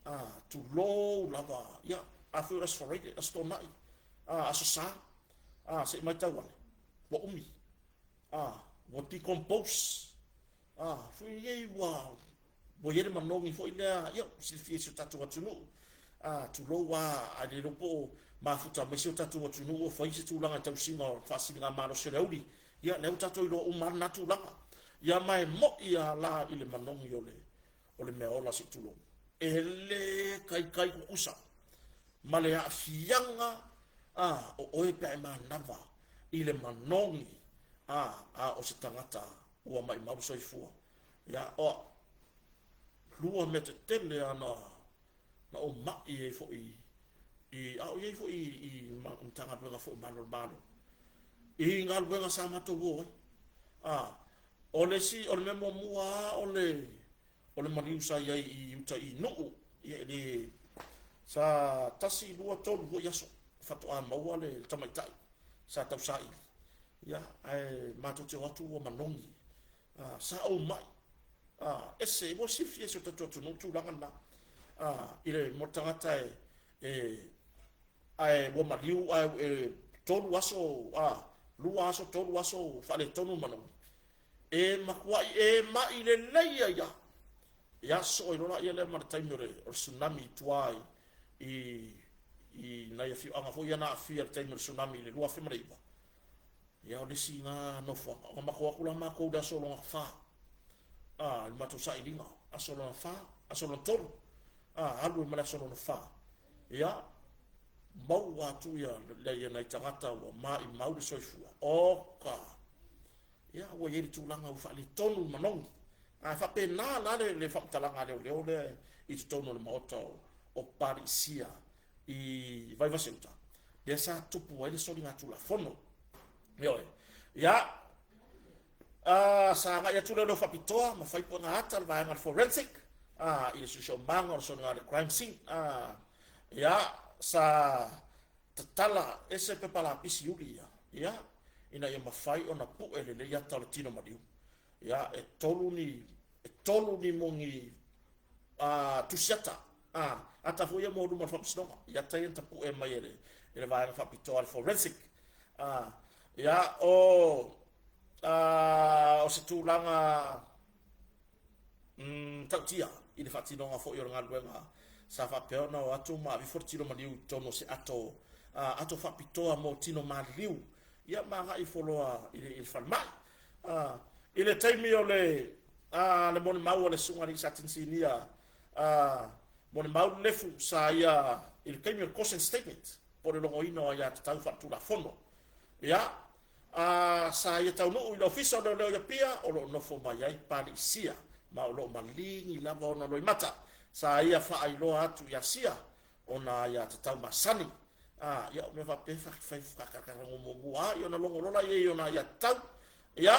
A, tulou lava, ia, a foi o le Aso Faraile, Aso Toonai, a, Aso Sa, a, se i matau ane, ua umi, a, ua decompose, a, foi nei ua, ua i ai le manogi foi lea, ia, ua silafia e si o tatou atunuu, a, tulou lava, a le iloa po o mafuta mai si o tatou atunuu o fai se tulaga i tausiga o le faasiligamalosi o le auli, ia, lea ua tatou iloa uma lava lena tulaga. Ia, ma e mo'i lava la i le manogi o le, o le meaola se i tulou. E le kaikai kukusa ma le aafiaga a o oe pe a e manava i le manogi a a o se tagata ua maimau le soifua. Ia, o lua mea tetele lava na na ou ma'i ai foi i a o i ai foi i Matagaluega foi o Malo o le Malo i galuega sa matou o ai. A, o le isi, o le mea muamua lava o le o le maliu sa i ai i uta i Nuu, ia e le sa tasi, lua, tolu foi aso faatoa maua le tamaitai sa tausaili. Ia, ae matou te o atu ua manogi. A, sa ou mai. A, ese, ua silafia e si o tatou atunuu tulaga na. A, i le mo le tagata e, e ae ua maliu ae e, tolu aso, a, lua aso, tolu aso faaletonu le manogi. E matuai e mai lelei ai lava. Ia sosoo ai loa lea ma le taimi o le, o le tsunami i tua i, i, i nai afioaga foi ia na aafia i le taimi o le tsunami i le 2009. Ia o le isi na nofoaga. Ona matou atu la matou i le aso lona fa. A, i le matou sailiga, aso lona fa, aso lona tolu. A, alu ai ma le aso lona fa. Ia, maua atu ia, ia nai tagata ua maimau le soifua. Oka! Ia, ua i ai le tulaga ua faaletonu le manogi. A faapena la le, le faamatalaga a leoleo lea i totonu o le maota o, o Palisia i Vaivase-uta, lea sa tupu ai le soligatulafono. Ioe. Ia, a, sa agai atu leoleo faapitoa ma fai puega ata le vaega o le forensic, a, i le siosiomaga o le soliga le crime scene. A, ia, sa tatala ese pepa lapisi uli ia, ia, ina ia mafai ona pue lelei ata o le tino maliu. Ia, e tolu ni, e tolu ni moni a, tusiata, a, ata foi ia mo luma o le faamasinoga, i ata ia na tapue mai e le, e le vaega faapitoa le forensic. A, ia, o, a, o se tulaga mm, tautia i le faatinoga foi o le galuega sa faapea ona o atu ma aveifo le tino maliu i totonu o se ato, a, ato faapitoa mo tino maliliu, ia ma agai ifo loa i le, i le falemai. A, i le taimi o le, a, le molimau a le Susuga i le Satini Sinia, a, molimau le lefu sa ia i le taimi o le caution statement, po o le logoina o aiatatau faaletulafono. Ia, a sa ia taunuu i le Ofisa o Leoleo i Apia, o lo o nofo mai ai Papalii ma o lo o maligi lava ona loimata. Sa ia faailoa atu iā Sia ona aiatatau masani. A, ia, o mea faapea e faakarakarago muamua lava, ia ona logo loa lea i ona aiatatau. Ia,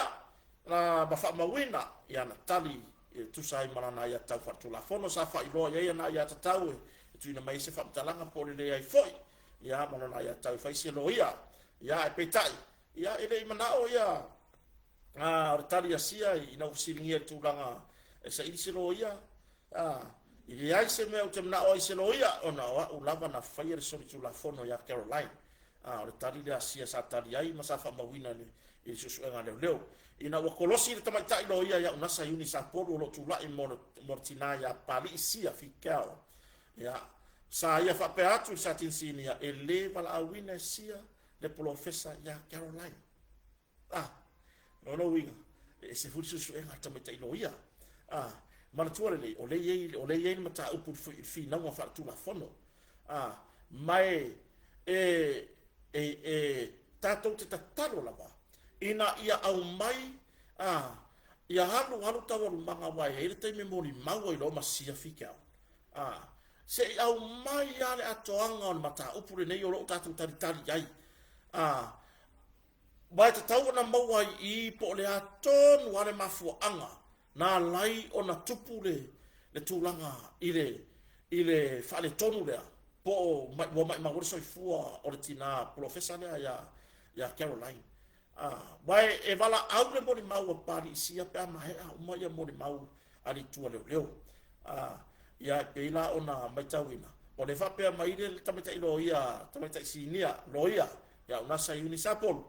ma faamauina i ana tali e tusa ai ma lana aiatatau faaletulafono. Sa faailoa i ai ana aiatatau e tuuina mai ai se faamatalaga po o le leai foi, ia, ma lona aiatatau e fai se loia. Ia, ae peitai, ia, e le i manao ia A o le tali a Sia ina ua fesiligia i le tulaga e saili se loia, a, e leai se mea ou te manao ai i se loia, ona o au lava na faia le solitulafono ia Caroline. A o le tali lea a Sia sa tali ai ma sa faamauina i le, i le suesuega a leoleo. Ina ua kolosi le tamaitai loia ia Unasa Iuni Sapolu o lo o tulai mo le, mo le tinā ia Papali'i Sia Fikeao, ia, sa ia faapea atu i le Satini Sinia e lē valaauina e Sia le polofesa ia Caroline. Ah, lona uiga, e ese foi le suesuega a le tamaitai loia. Ah, manatua lelei, o lea e i ai, o lea e i ai le mataupu i le finauga faaletulafono. Ah, ma e, e, e, e tatou te tatalo lava ina ia aumai, ah, ia alualu taualumaga aua e i ai le taimi e molimau ai loa ma Sia Fikeao. Ah, se i aumai lava le atoaga o le mataupu lenei o lo o tatou talitali i ai. Ah, Aua e tatau ona maua ai i i po o le a tonu lava le mafuaaga na ala ai ona tupu le, le tulaga i le, i le faaletonu lea, po o mai, ua maimau ai le soifua o le tina polofesa lea ia, ia Caroline. Aua e, e valaau le molimau a Papalii Sia pe a maea uma ia molimau a le itu a leoleo. Ia, e pei la ona matauina, o lea e faapea mai le tamaitai loia, tamaitai sinia loia, ia Unasa Iuni Sapolu,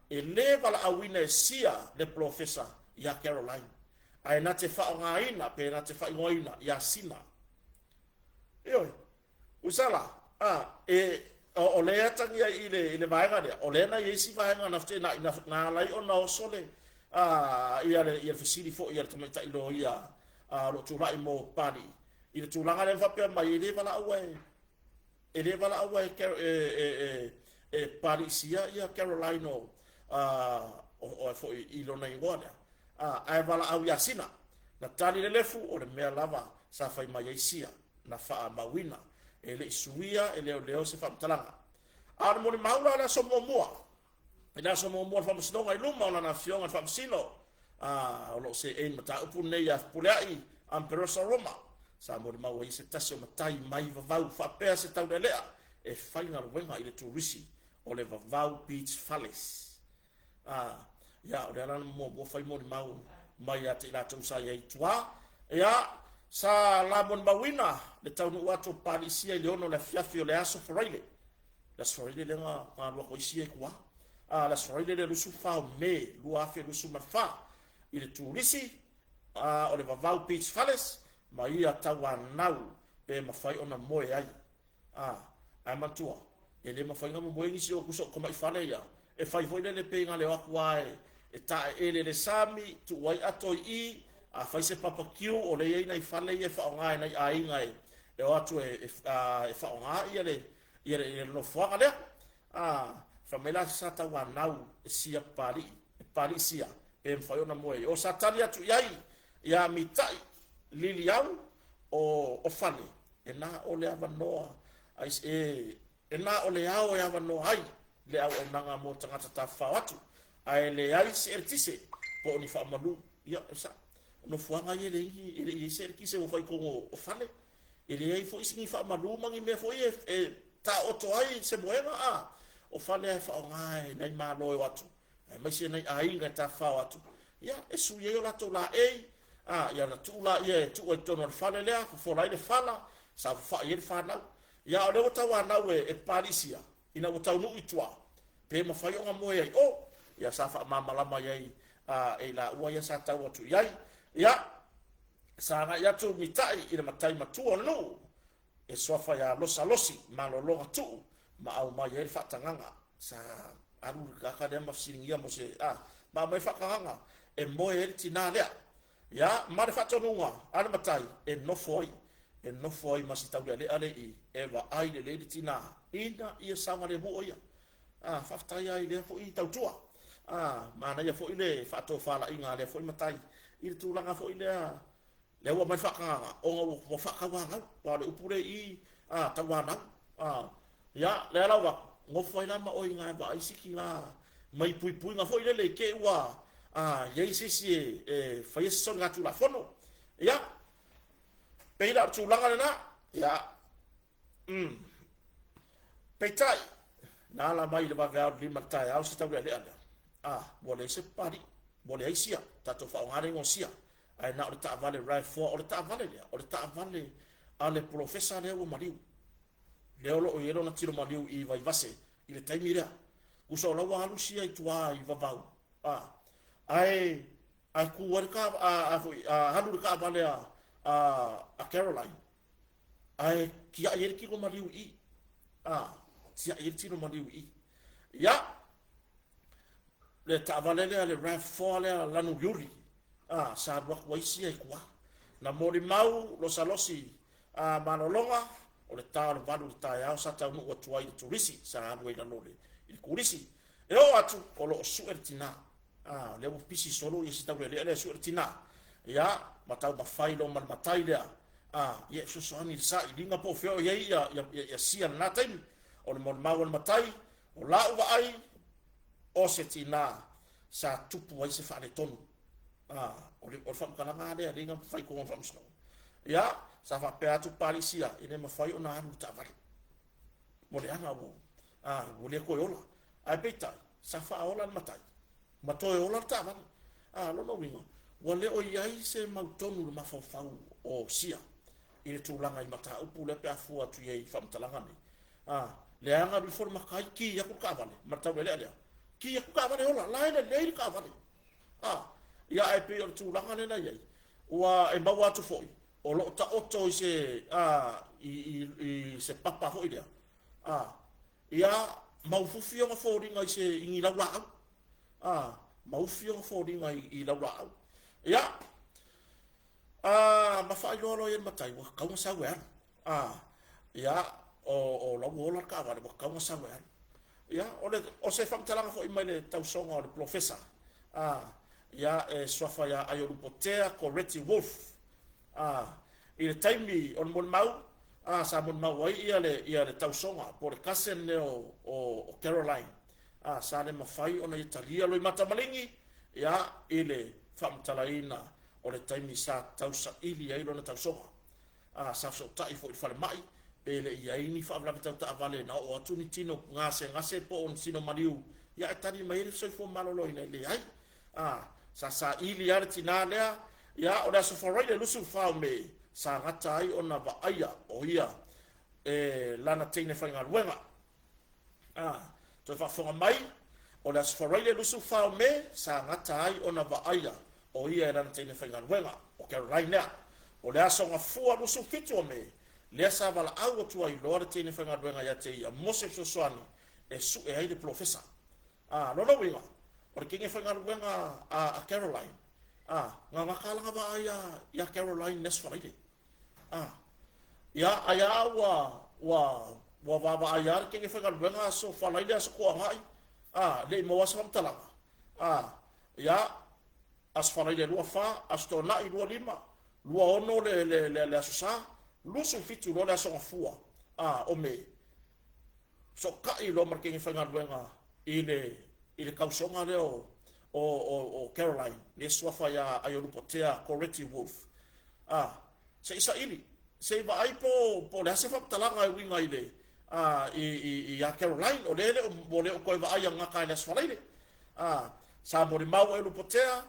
e lē valaauina e Sia le polofesa ia Caroline, ae na te faaaogaina pe na te faaigoaina ia Sina. Ioe. Uisala, a, e, o, o lea e atagia i le, i le vaega lea, o lea na i ai isi vaega na feteenai, na, na ala ai ona oso le, a, ia le, ia le fesili foi a le tamaitai loia, a, o lo o tulai mo Papalii, i le tulaga lea na faapea mai, e le valaau e, e le valaau e, e, e, e, e Papalii Sia ia Caroline o, a, o, o, foi i lona igoa lea, a, ae valaau ia Sina. Na tali lelefu, o le mea lava sa fai mai ai Sia. na faamauina, e le i suia e leoleo se faamatalaga. A o le molimau la o le aso muamua, i le aso muamua o le Faamasinoga i luma o lana Afioga i le Faamasino, a, o lo o seei le mataupu lenei ia Fepuleai Amperosa Roma, sa molimau ai se tasi o matai mai vavau faapea se taulealea e faigaluega i le turisi o le Vavau Beach Fales. A, ia, o lea la na muamua fai molimau mai ia te i latou sa i ai i tua. Ia, sa la molimauina le taunuu atu o Papalii Sia i le 6 o le afiafi o le Aso Faraile. Le Aso Faraile lea na alu atu ai Sia i tua. A, le Aso Faraile le 24 o Me 2024 i le turisi a, o le Vavau Beach Fales ma ia tauanau pe mafai ona moe ai. A, ae manatua, e le mafai ona momoe nisi o tusa o tamai fale ia, e fai foi lele pei na le o atu lava e, e taeele i le sami, tuu ai ato i i, a fai se papakiu, o lea e i ai nai fale ia e faaaoga e nai aiga e, e o atu e, e, a, e faaaoga ia le, ia le, ia le nofoaga lea. A, fai mai la sa tauanau e sia Papalii, e Papalii sia, pe mafai ona moe ai. O sa tali atu i ai ia Mitai Liliau o, o Fale, e na o le avanoa ai, e, e na o le ao e avanoa ai le auaunaga mo tagata tafafao atu, ae leai se eletise po o ni faamalu. Ia, e sao. O nofoaga ia e leai, e le i ai se eletise ua fai i totonu o fale. E leai foi ni faamalu ma ni mea foi e, e taooto ai se moega, a o fale lava e faaaoga e nai malo e o atu, aemaise nai aiga e tafafao atu, ia, e sui ai o latou laei, a, ia ona tuu laia e tuu ai i totonu o le fale lea, fofola ai le fala, saofafai ai le fanau. Ia, a o lea ua tauanau e, e Papalii ina ua taunuu i tua, pe mafai ona moe ai o, ia, sa faamalamalama i ai a, e i laua ia sa tau atu i ai. Ia, sa agai atu Mitai i le matai matua o le nuu, e suafa ia Losa Losi, malologa tuu, ma aumai ai le faatagaga. Sa alu le tagata lea ma fesiligia mo se, a, ma aumai le faatagaga e moe ai le tinā lea. Ia, ma le faatonuga a le matai e nofo ai, e nofo ai ma si taulealea lea i i, e vaai lelei le tinā ina ia saogalemu o ia. A, faafetai lava i lea foi tautua. A, manaia foi le faatofalaiga a lea foi matai i le tulaga foi lea, Lea ua aumai le faatagaga ona ua faatauanau, aua o le upu lea i i, a, tauanau. A, ia, lea la ua nofo ai la ma oe i ina e vaai si tina mai puipuiga foi lele i te i ua a, i ai se isi e, e faia se soligatulafono. Ia, pei la o le tulaga lena. Ia, mm. Peitai, na ala mai i le vaveao le 5 i le taeao se taulealea lea. A, ua leai se Papalii. Ua leai sia, tatou faaaoga le igoa sia, ae na o le taavale RAV4, o le taavale lea, o le taavale a le polofesa lea ua maliu, lea o lo o i ai lona tino maliu i Vaivase i le taimi lea. Tusa o la ua alu sia i tua i Vavau, a, ae, ae tu ai le ta, a, a, foi, a alu le taavale a, a, a Caroline, ae tiai ai le tino maliu i i. A, tiai ai le tino maliu i i. Ia, le taavale lea, le RAV4 lea lanuliuli, a, sa alu atu ai sia i tua. Na molimau losalosi a, malologa, o le ta o le 8 i le taeao sa taunuu atu ai i le turisi, sa alu ai i lalo i le turisi. E oo atu, o lo o sue le tina. A, lea ua pisi solo ia si taulealea lea e sue le tina. Ia, ma taumafai loa ma le matai lea, a, ia e fesoasoani i le sailiga po o fea o i ai ia, ia, ia, ia sia i lena taimi. O le molimau a le matai, o lau vaai, o se tina sa tupu ai se faaletonu. A, o le, o le faamatalaga lava lea, lea na fai i totonu o le faamasinoga. Ia, sa faapea atu Papalii sia, e le mafai ona alu i le taavale. Mo le aga ua, a, ua le toe ola. Ae peitai, sa faaola le matai, ma toe ola le taavale. A, lona uiga, ua le o i ai se mautonu i le mafaufau o Sia i le tulaga i mataupu lea pe a fua atu i ai i faamatalaga nei. A, leaga alu ifo le matai, ki atu le taavale, ma le taulealea lea. Ki atu le taavale ola, la e lelei le taavale. A, ia ae pei o le tulaga lea na i ai, ua e maua atu foi, o lo o taoto i se, a, i, i, i se papa foi lea, a, ia, maufufi ona foliga i se, i ni laulaau. A, maufi ona foliga i, i laulaau. Ia, a, ma faailoa loa i ai le matai, ua tatau ona sau e alu. A, ia, o, o la ua ola le taavale, ua tatau ona sau e alu. Ia, o, le, o se faamatalaga foi mai le tausoga o le polofesa, a, ia, e suafa ia Aiolupotea Coretti Wolf, a, i le taimi o le molimau, a, sa molimau ai ia le, ia le tausoga, po o le cousin lea o, o, o Caroline, a, sa le mafai ona ia talia Loimata Maligi, ia, i le faamatalaina o le taimi sa tausaili ai lona tausoga. A, sa fesootai foi i le falemai, pe le i i ai ni faalavelave tau taavale na oo atu ni tino gasegase po o ni tino maliu, ia ae tali mai ai le soifua maloloina e leai. A, sa saili lava le tinā lea, ia o le Aso Faraile 24 o Me, sa gata ai ona vaaia o ia e lana teine faigaluega. A, toe faafofoga mai, o le Aso Faraile 24 o Me, sa gata ai ona vaaia o ia e lana teine faigaluega, o Caroline lea. O le Aso Gafua 27 o Me, lea sa valaau atu ai loa le teine faigaluega ia te ia mo se fesoasoani e sue ai le polofesa. A, lona uiga, o le teine faigaluega a, a Caroline, a, na gata lana vaai ia, ia Caroline i le Aso Faraile. A, ia, ai a ua, ua, ua vaavaai lava le teine faigaluega aso Faraile aso Toanai, a, le i maua se faamatalaga. A, ia, Aso Faraile 24, Aso Toonai 25, 26 le, le, le, le Aso Sa, 27 loa le Aso Gafua, a, o Me. Sootai loa ma le teine faigaluega i le, i le tausoga lea o, o, o, o Caroline, le suafa ia Aiolupotea Coretti Wolf. A, se i saili, se i vaai po, po o le a se faamatalaga e uiga i le, a, i, i, i a Caroline, o lea e le o, ua le o toe vaai a gata i le Aso Faraile. A, sa molimau e Lupotea,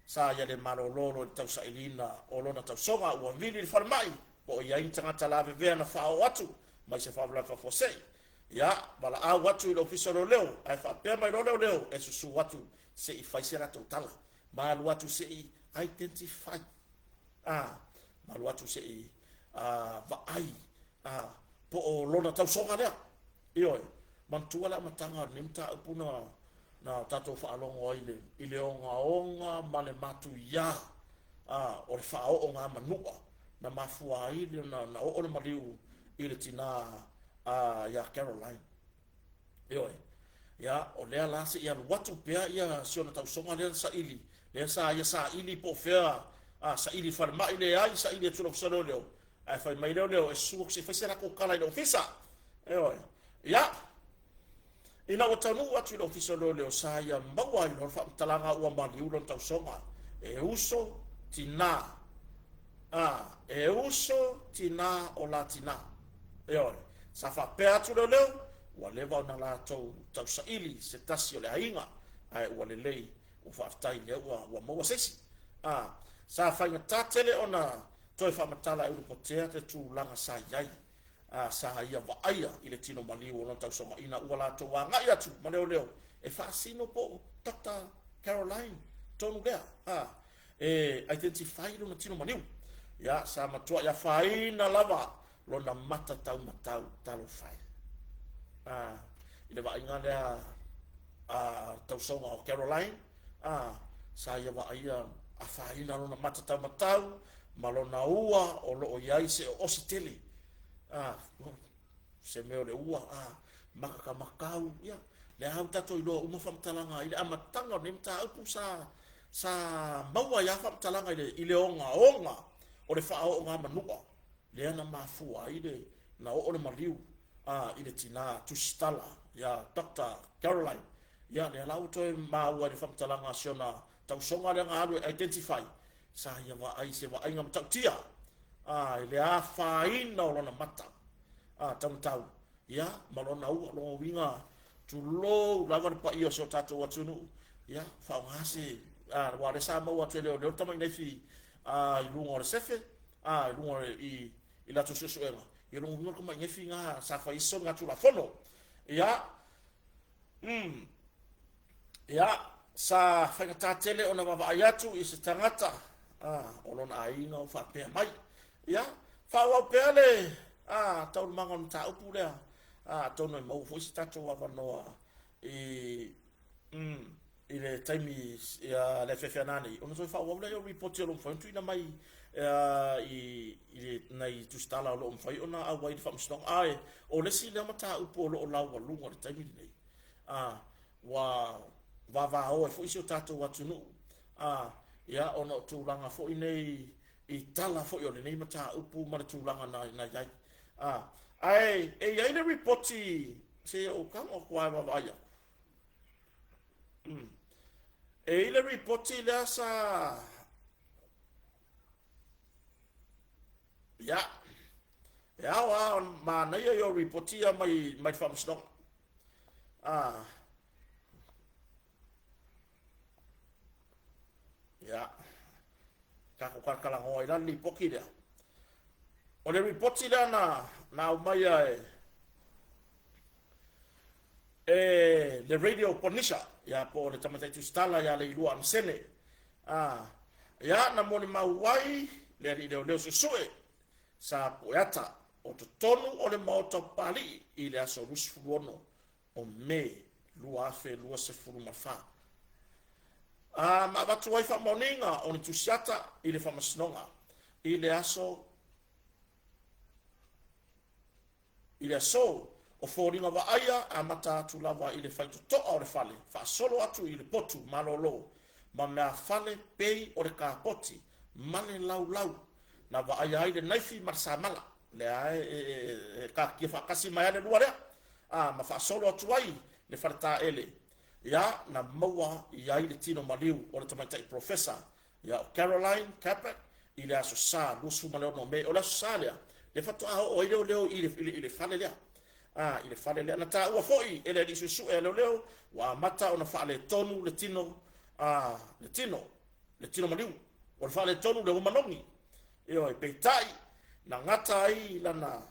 sa ia le malolo loa i le tausailiina o lona tausoga ua vili i le falemai, po o i ai ni tagata lavevea na faaoo atu mai se faalavelave faafuasei. Ia, valaau atu i le Ofisa o Leoleo, ae faapea mai loa leoleo e susu atu se i fai se latou tala. Ma alu atu se i identify. A, ma alu atu se i a, vaai a, po o lona tausoga lea. Ioe, manatua le amataga o lenei mataupu na, na tatou faalogo ai le, i le ogaoga ma le matuiā a, o le faaooga manua na mafua ai na, na oo le maliu i le tinā a, iā Caroline. Ioe, ia, o lea la se i alu atu pea ia si ona tausoga lea na saili, lea sa ia saili po o fea, a, saili i falemai leai, saili atu i le Ofisa o Leoleo, Ae fai mai leoleo e susu atu se i fai se latou tala i le ofisa. Ioe. Ia. Ina ua taunuu atu i le ofisa o leoleo, sa ia maua ai loa le faamatalaga ua maliu lona tausoga. E uso, tinā. A, e uso, tinā o la tinā. Ioe. Sa faapea atu leoleo, ua leva ona latou tausaili se tasi o le aiga, ae ua lelei. Ua faafetai lea ua, ua maua se isi. A, sa faigata tele ona toe faamatala e Ulupotea le tulaga sa i ai, a sa ia vaaia i le tino maliu o lona tausoga ina ua latou agai atu ma leoleo e faasino po o Doctor Caroline tonu lea, a, e identify lona tino maliu. Ia, sa matuai afaina lava lona mata taumatau talofa e. A, i le vaaiga lea a tausoga o Caroline, a, sa ia vaaia afaina lona mata taumatau ma lona ua o lo o i ai se oosi tele. A, se mea o le ua, a, makakamakau, ia, lea ua tatou iloa uma faamatalaga i le amataga o lenei mataupu sa sa maua ai lava faamatalaga i le, i le ogaoga o le faaoogamanua lea na mafua ai le na oo le maliu a, i le tinā tusitala ia Doctor Caroline. Ia, lea la ua toe maua i le faamatalaga a si ona tausoga lea na alu e identify, sa ia vaai i se vaaiga matautia a, i le afaina o lona mata a, taumatau, ia, ma lona ua, lona uiga, tulou lava le paia o si o tatou atunuu, ia, faaaoga se, a, aua o lea sa maua atu e leoleo le tamainaifi a, i luga o le sefe, a, i luga o le, i, i latou suesuega, ia lona uiga o le tamainaifi na sa fai ai se soligatulafono. Ia, Ia, sa faigata tele ona vaavaai atu i se tagata a, o lona aiga o faapea mai. Ia, faaauau pea le a, taualumaga o le mataupu lea, a, atonu e maua foi se tatou avanoa i, mm, i le taimi ia, le afiafi a nanei, ona toe faaauau lea o ripoti o lo o mafai ona tuuina mai i, i le, nai tusitala o lo o mafai ona auai i le faamasinoga. Ae o le isi lea mataupu o lo o laualuga i le taimi lenei, a, ua vavao ai foi si o tatou atunuu, a, ia, ona o tulaga foi nei i tala foi o lenei mataupu ma le tulaga na, na i ai. A, ae e i ai le ripoti, se o tago atu lava e vaavaai atu. E i ai le ripoti lea sa Ia, e ao lava ona manaia ia o ripoti ia mai, mai le faamasinoga. Ah. Ia, tatou talatalanoa ai la le lipoti lea. O le ripoti lea na, na aumaia e, e le Radio Polynesia, ia po o le tamaitai tusitala ia Leilua Amasene. Ah, ia, na molimau ai le alii leoleo suesue sa Pueata o totonu o le Maota o Papalii i le aso 26 o Me 2024. A, ma avatu ai faamaoniga o ni tusiata i le Faamasinoga i le aso i le aso o foliga vaaia amata atu lava i le faitotoa o le fale faasolo atu i le potu malolo ma meafale pei o le kapoti ma le laulau na vaaia ai le naifi ma le samala lea e, e, e, e kakia faatasi mai le lua lea a ma faasolo atu ai le faletaele ia na maua i ai le tino maliu o le tamaitai profesa ia o Caroline Capek i le aso Sa 26 Me. O le aso Sa lea, le faatoa oo ai leoleo i le, i le, i le fale lea. A, i le fale lea. Na taua foi e le alii suesue a leoleo, ua amata ona faaletonu le tino, a, le tino, le tino maliu. O le faaletonu lea ua manogi. Ioe, peitai, na gata ai lana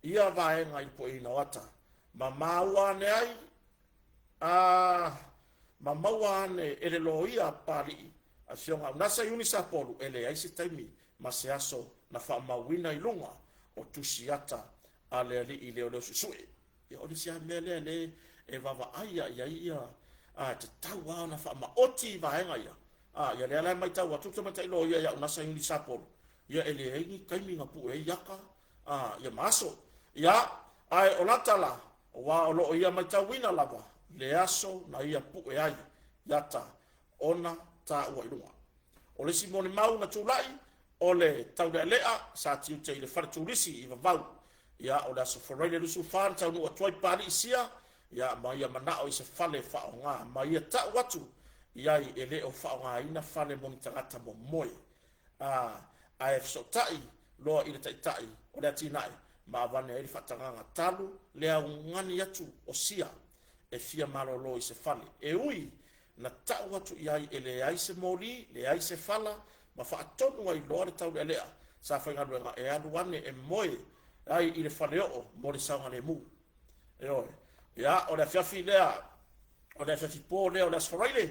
ia vaega i le pueina o ata, ma maua ane ai, a, ma maua ane e le loia a Papalii, Afioga Aunasa Iuni Sapolu, e leai se taimi ma se aso na faamauina i luga o tusi ata a le alii leoleo suesue. Ia, o le isi lava mea lea lea e vaavaai lava i ai ia, a, e tatau lava ona faamaoti i vaega ia. A, ia lea la e matau atu le tamaitai loia ia Aunasa Iuni Sapolu, ia e leai ni taimi na pue ai ata a, ia ma aso. Ia, ae o la tala, aua o lo o ia matauina lava le aso na ia pue ai i ata ona taua i luga. O le isi molimau na tulai, o le taulealea sa tiute i le fale turisi i Vavau. Ia, o le aso Faraile 24 na taunuu atu ai Papalii sia, ia, ma ia manao i se fale faaaoga, ma ia tau atu i ai e le o faaaogaina fale mo ni tagata momoe. A, ae fesootai loa i le taitai o le atinae ma avane ai le faatagaga talu le augani atu o sia e fia malolo i se fale e ui Na ta'u atu i ai e leai se moli, leai se fala, ma fa'atonu ai loa le taulealea sa faigaluega e alu ane e moe ai i le faleo'o mo le saogalemu. Ioe. Ia, o le afiafi lea, o le afiafi pō lea o le Aso Faraile,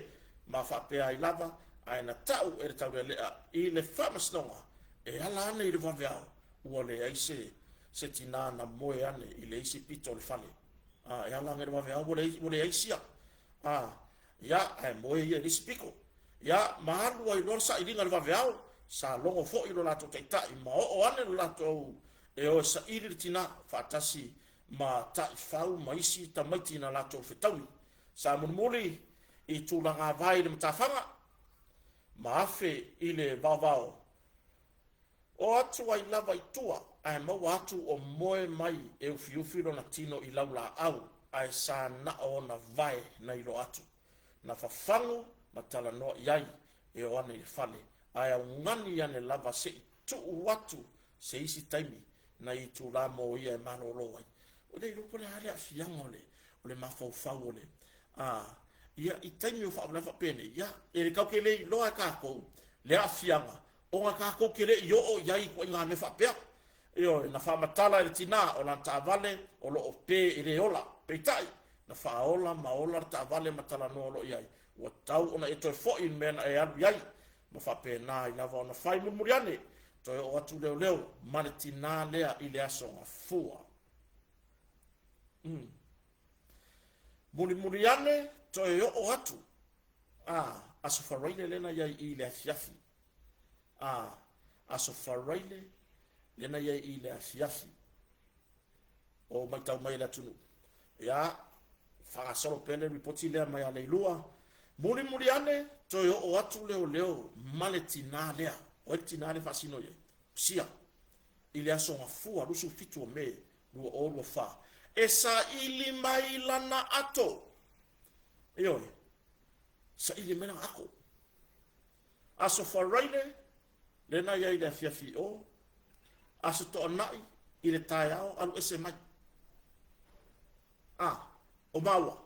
ma faapea ai lava, ae na ta'u e le taulealea i le faamasinoga e ala ane i le vaveao, ua leai se, se tinā na moe ane i le isi pito o le fale. A, e ala ane i le vaveao ua leai, ua leai sia. A, ia, ae moe ia i le isi pito. Ia, ma alu ai loa le sailiga i le vaveao, sa logo foi lo latou taitai ma oo ane lo latou e o e saili le tinā, faatasi ma taifau ma isi tamaiti na latou fetaui. Sa mulimuli i tulagavae i le matafaga ma afe i le vaovao. O atu ai lava i tua ae maua atu o moe mai e ufiufi lona tino i laulaau ae sa na o ona vae na iloa atu. Na fafagu ma talanoa i ai e o ane i le fale ae augani ane lava se i tuu atu se isi taimi nai itula mo ia e malolo ai. Ua le iloa po o le a le aafiaga o le o le mafaufau o le a ia i taimi o faalavelave faapenei, ia e tatou te le iloa e tatou le aafiaga ona tatou te le i oo i ai i ituaiga mea faapea. Ioe, na faamatala e le tinā o lana taavale o lo o pe e le ola. Peitai, na faaola ma ola le taavale ma talanoa loa i ai, ua tatau ona e toe foi i le mea na e alu i ai. Ma faapena ai lava ona fai mulimuli ane, toe oo atu leoleo ma le tinā lea i le Aso Gafua. Mm. Mulimuli ane, toe oo atu a Aso Faraile lena i ai i le afiafi. A Aso Faraile lena i ai i le afiafi. O matau mai e le atunuu. Ia, faagasolo pea le ripoti lea mai Aleilua. Mulimuli ane, toe oo atu leoleo ma le tinā lea. O ai le tinā lea e faasino i ai? O Sia. I le Aso Gafua 27 o Me 2024, e saili mai lana ato. Ioe, saili mai lana ato. Aso Faraile, lena i ai i le afiafi i o, Aso Toonai i le taeao alu ese mai. A, o maua,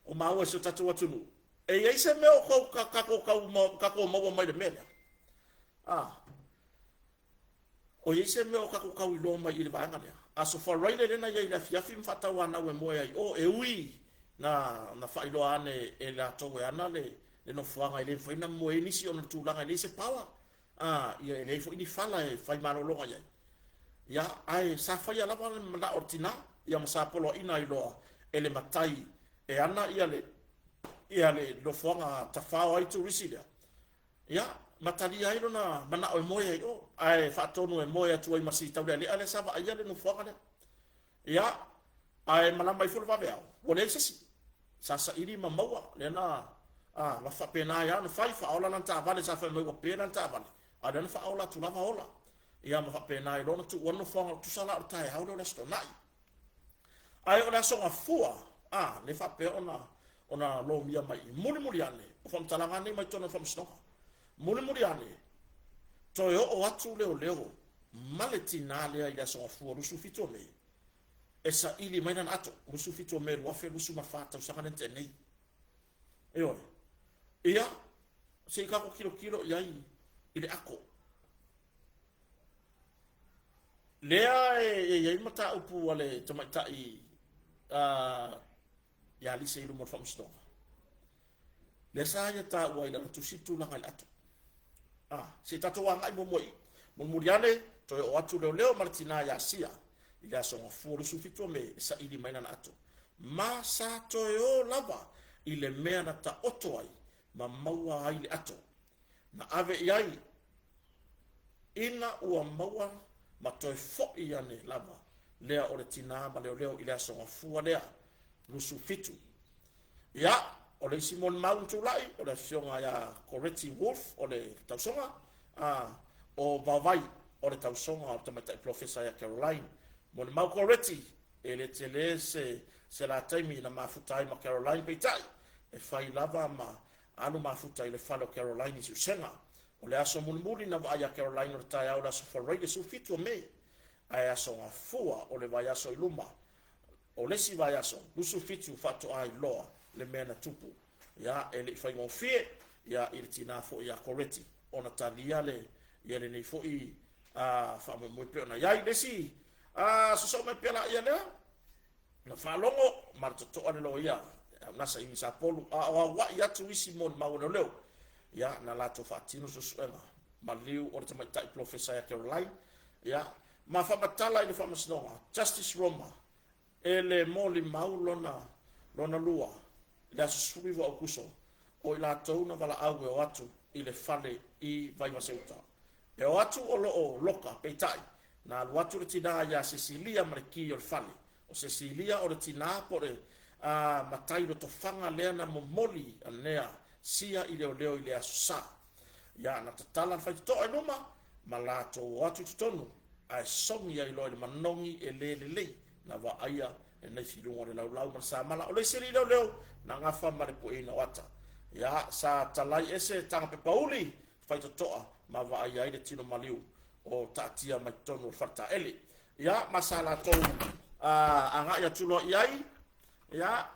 o maua e si o tatou atunuu. E i ai se mea o kou, ka, kakou kau, kakou maua mai le mea lea? A, o i ai se mea o kakou kau iloa mai i le vaega lea? Aso Faraile lena i ai i le afiafi ma faatauanau e moe ai o, e ui na, na faailoa ane e latou e ana le, le nofoaga e le mafai ona moe ai nisi ona o le tulaga e leai se power. A, ia e leai foi ni fala e fai malologa i ai. Ia, ae sa faia lava le manao o le tinā, ia ma sa poloaiina ai loa e le matai e ana ia le, ia le nofoaga tafao ai turisi lea. Ia, ma talia ai lona manao e moe ai o, ae faatonu e moe atu ai ma si taulealea lea sa vaaia le nofoaga lea. Ia, ae malama ifo le vaveao, ua leai se isi. Sa saili ma maua, lea na, a, ma faapena ai lava ona fai, faaola lana taavale, sa fai mai ua pe lana taavale, a o lea na faaola atu lava ola. Ia, ma faapena ai loa ona tuu atu nofoaga, tusa la o le taeao lea o le Aso Toonai. Ae o le Aso Gafua, a, lea faapea ona, ona lomia mai i mulimuli ane, o faamatalaga nei mai totonu o le faamasinoga. Mulimuli ane, toe oo atu leoleo ma le tinā lea i le Aso Gafua 27 o Me, e saili mai lana ato, 27 o Me 2024 tausaga lea na tea nei. Ioe. Ia, se i tatou tilotilo i ai i le ato. Lea e i ai mataupu a le tamaitai ia Lisa i luma o le faamasinoga. Lea sa ia taua i lana tusi le tulaga i le ato. Ah, se i tatou agai muamua i i. Mulimuli ane, toe oo atu leoleo ma le tinā ia Sia i le aso Gafua 27 o Me e saili mai lana ato. Ma sa toe o lava i le mea na taoto ai ma maua ai le ato. Na ave i ai ina ua maua ma toe fo'i ane lava lea o le tinā ma leoleo i le aso Gafua lea 27. Ia, o le isi molimau na tulai, o le afioga ia Goretti Wolfe o le tausoga, a, o Vaovai o le tausoga o le tamaitai polofesa ia Caroline. Molimau Goretti, e le tele se, se la taimi na mafuta ai ma Caroline, peitai, e fai lava ma alu mafuta i le fale o Caroline i Siusega. O le aso mulimuli na vaai ia Caroline o le taeao o le aso Faraile 17 o Me, ae aso Gafua o le vaiaso i luma. O le isi vaiaso, 27 faatoa iloa le mea na tupu. Ia, e le i faigofie, ia, i le tinā foi ia Koreti ona talia le, ia lenei foi a, faamoemoe pei ona i ai. Le isi, a, sosoo mai pea laia lea, na faalogo ma le totoa le loia Aunasa Imi Sapolu a o aua'i atu isi molimau a leoleo, ia, na latou faatino suesuega maliu o le tamaitai polofesa ia Caroline, ia, ma faamatala i le faamasinoga Justice Roma e le molimau lona lona lua i le aso 19 o Aokuso o i latou na valaau e o atu i le fale i Vaivase-uta. E o atu o lo o loka, peitai, na alu atu le tinā iā Sesilia ma le ki o le fale. O Sesilia o le tinā po o le a, matai lotofaga lea na momoli anea sia i leoleo i le aso Sa. Ia, na tatala le faitotoa i luma ma latou o atu i totonu, ae sogi ai loa i le manogi e le lelei na vaaia e naifi i luga o le laulau ma le samala. O le isi alii leoleo na gafa ma le pueina o ata. Ia, sa talai ese tagapepa uli faitotoa ma vaaia ai le tino maliu o taatia mai totonu o le faletaele. Ia, ma sa latou agai atu loa i ai, ia,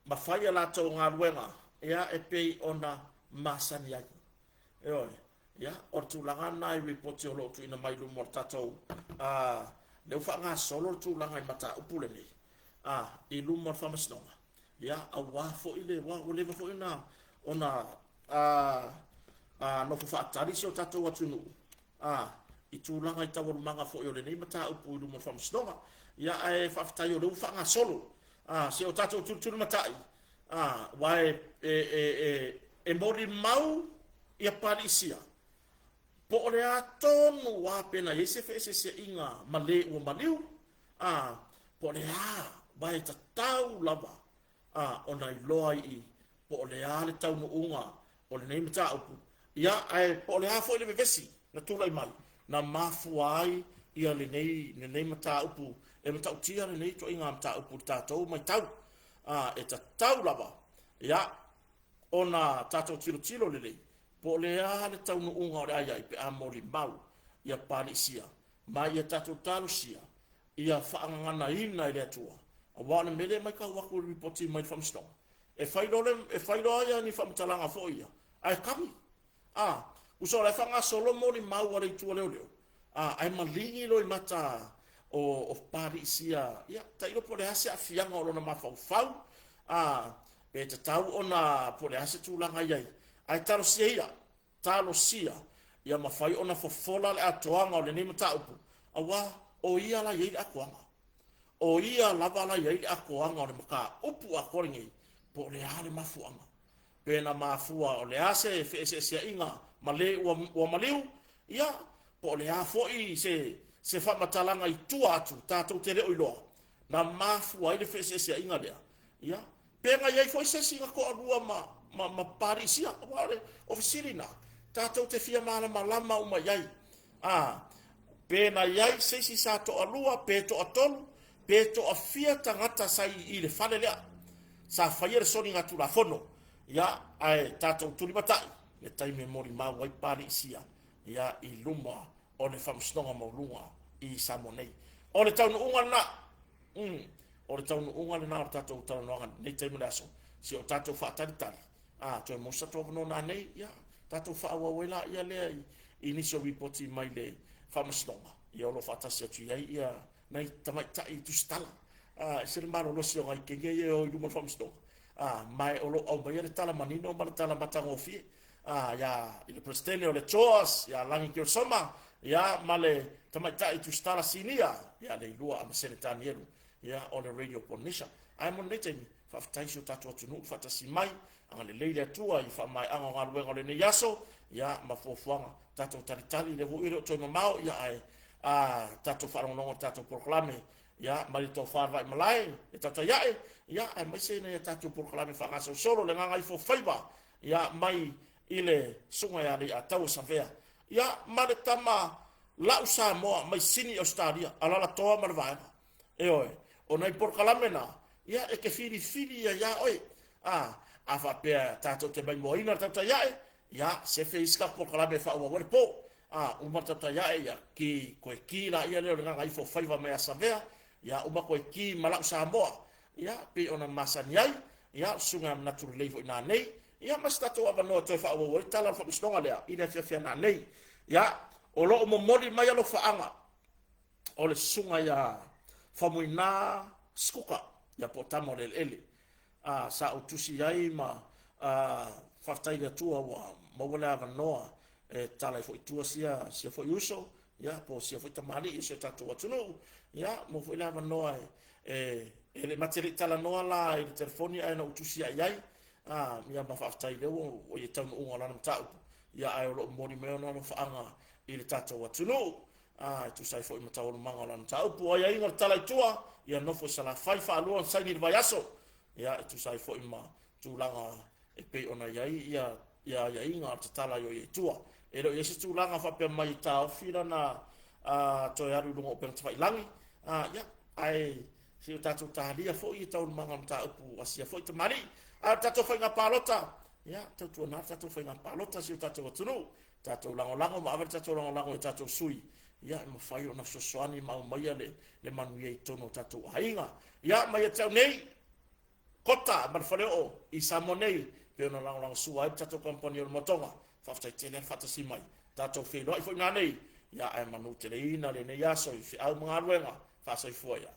ma fai a latou galuega, ia, e pei ona masani ai. Ioe, ia, o le tulaga lena i ripoti o lo o tuuina mai i luma o le tatou, lea ua faagasolo le tulaga i mataupu lenei, i luma o le faamasinoga, ia, aua foi le, ua leva foi ona, ona nofo faatali si o tatou atunuu, i tulaga i taualumaga foi o lenei mataupu i luma o le faamasinoga. Ia, ae faafetai o lea ua faagasolo, se o tatou tulitulimatai, aua e, e, e, e, e molimau ia Palisia, po o le a tonu lava pe na i ai se feeseeseaiga ma le ua maliu, a, po o le a, aua e tatau lava a, ona iloa i i po o le a le taunuuga o lenei mataupu, ia, ae po o le a foi le vevesi na tulai mai na mafua ai ia lenei, lenei mataupu e matautia lenei ituaiga mataupu i le tatou matau. A, e tatau lava, ia, ona tatou tilotilo lelei po o le a le taunuuga o le a i ai pe a molimau ia Palisia ma ia tatou talosia ia faagaganaina e le Atua, aua o le mea lea e matau atu i le lipoti mai le faamasinoga, e fai loa le, e fai loa ia ni faamatalaga foi ia, ae kami. A, uso o la e faagasolo molimau a le itu a leoleo, a, ae maligi loa i mata o, o Palisia, ia, tailo po o le a se aafiaga o lona mafaufau, a, pe tatau ona, po o le a se tulaga i ai, ae talosia ia, talosia ia mafai ona fofola le atoaga o lenei mataupu, aua o ia la i ai le atoaga. O ia lava la i ai le atoaga o le mataupu atoa lenei, po o le a le mafuaaga. Pe na mafua o le a se feeseeseaiga ma le ua, ua maliu, ia, po o le a foi se, se faamatalaga i tua atu tatou te le o iloa, na mafua ai le feeseeseaiga lea, ia, Pe na i ai foi se isi na toalua ma, ma, ma Palisia, aua o le o fesili na, tatou te fia malamalama uma i ai. A, pe na i ai se isi sa toalua, pe toatolu, pe toafia tagata sa i, i le fale lea, sa faia le soligatulafono, ia, ae tatou tulimatai le taimi e molimau ai Palisia, ia, i luma o le Faamasinoga Maualuga i Samoa nei. O le taunuuga lena. Mm. O le taunuuga lena o le tatou talanoaga nei taimi o le aso. Si o tatou faatalitali, a toe mo se tatou avanoa nanei, ia, tatou faaauau ai laia lea i, i nisi o ripoti mai le Faamasinoga, ia o lo o faatasi atu i ai ia nai tamaitai tusitala. A, ese le malolosi o nai kenge ia e o i luma o le Faamasinoga. A, ma o lo o aumaia le tala manino ma le tala matagofie. A, ia, i le Peresetene o le Tours, ia Lagi Keosoma, ia, ma le Tamaitai Tusitala Sinia, ia, Leilua Amasene Tanielu, ia, o le Radio Polynesia. Ae mo lenei taimi, faafetai i si o tatou atunuu le faatasi mai, agalelei le Atua i faamaeaga o galuega o lenei aso, ia, ma fuafuaga, tatou talitali, lea foi e le o toe mamao, ia, ae, a, tatou faalogologo i le tatou polokalame, ia, mai le tofa le Vaimalae, le tautai ae, ia, aemaise nai a tatou polokalame faagasolosolo, le Gagaifo Faiva, ia, mai i le Susuga ia Leiataua Savea, ia, ma le tama La'u Samoa mai Sini Ausetalia, Alalatoa ma le Vaega. Ioe, o nai polokalame na, ia, e te filifili ia iā oe. A, a faapea tatou te maimoaina le tautai a'e, ia, sefe isi tatou polokalame e faaauau ai le po. A, uma le tautai a'e, ia, ki, toe ki laia lea o le Gagaifo Faiva mai ia Savea, ia, uma toe ki ma La'u Samoa. Ia, pei ona masani ai, ia, o le susuga ia Manatu Lelei foi nanei, ia, ma se tatou avanoa toe faaauau ai le tala o le faamasinoga lea i le afiafi a nanei. Ia, o lo o momoli mai alofaaga o le susuga ia Faumuina Sikuka, ia po o Tama o le Eleele. A, sa ou tusi ai ma a, faafetai i le Atua ua maua le avanoa e tatala ai foi i tua sia, sia foi uso, ia, po o sia foi tamalii o si o tatou atunuu, ia, maua foi le avanoa e, e, e le ma te le i talanoa la i le telefoni ae na ou tusi lava i ai, a, ia ma faafetai lea ua, ua i le taunuuga o lana mataupu, ia ae o lo o momoli mai ona alofaaga i le tatou atunuu. A, e tusa ai foi ma taualumaga o lana mataupu. O aiaiga o le tala i tua, ia nofo i Salafai, faalua ona saini i le vaiaso, ia, e tusa ai foi ma tulaga e pei ona i ai ia, ia aiaiga o le tatala ai o ia i tua. E le o i ai se tulaga faapea mai e taofi lana a, toe alu i luga o upega tafailagi, a, ia, ae se i o tatou talia foi ia taualumaga o mataupu a sia foi tamalii. A o le tatou faiga palota, ia, tautuana le tatou faiga palota si o tatou atunuu, tatou lagolago ma ave le tatou lagolago i tatou sui, ia, e mafai ona fesoasoani ma aumaia le, le manuia i totonu o tatou aiga. Ia, ma ia te au nei, Kota ma le Faleoo i Samoa nei, pei ona lagolagosua ai le tatou kamupani o le Moatoga. Faafetai tele le faatasi mai. Tatou feiloai foi nanei, ia ae manuteleina lenei aso i feau ma galuega. Faasoifua ia.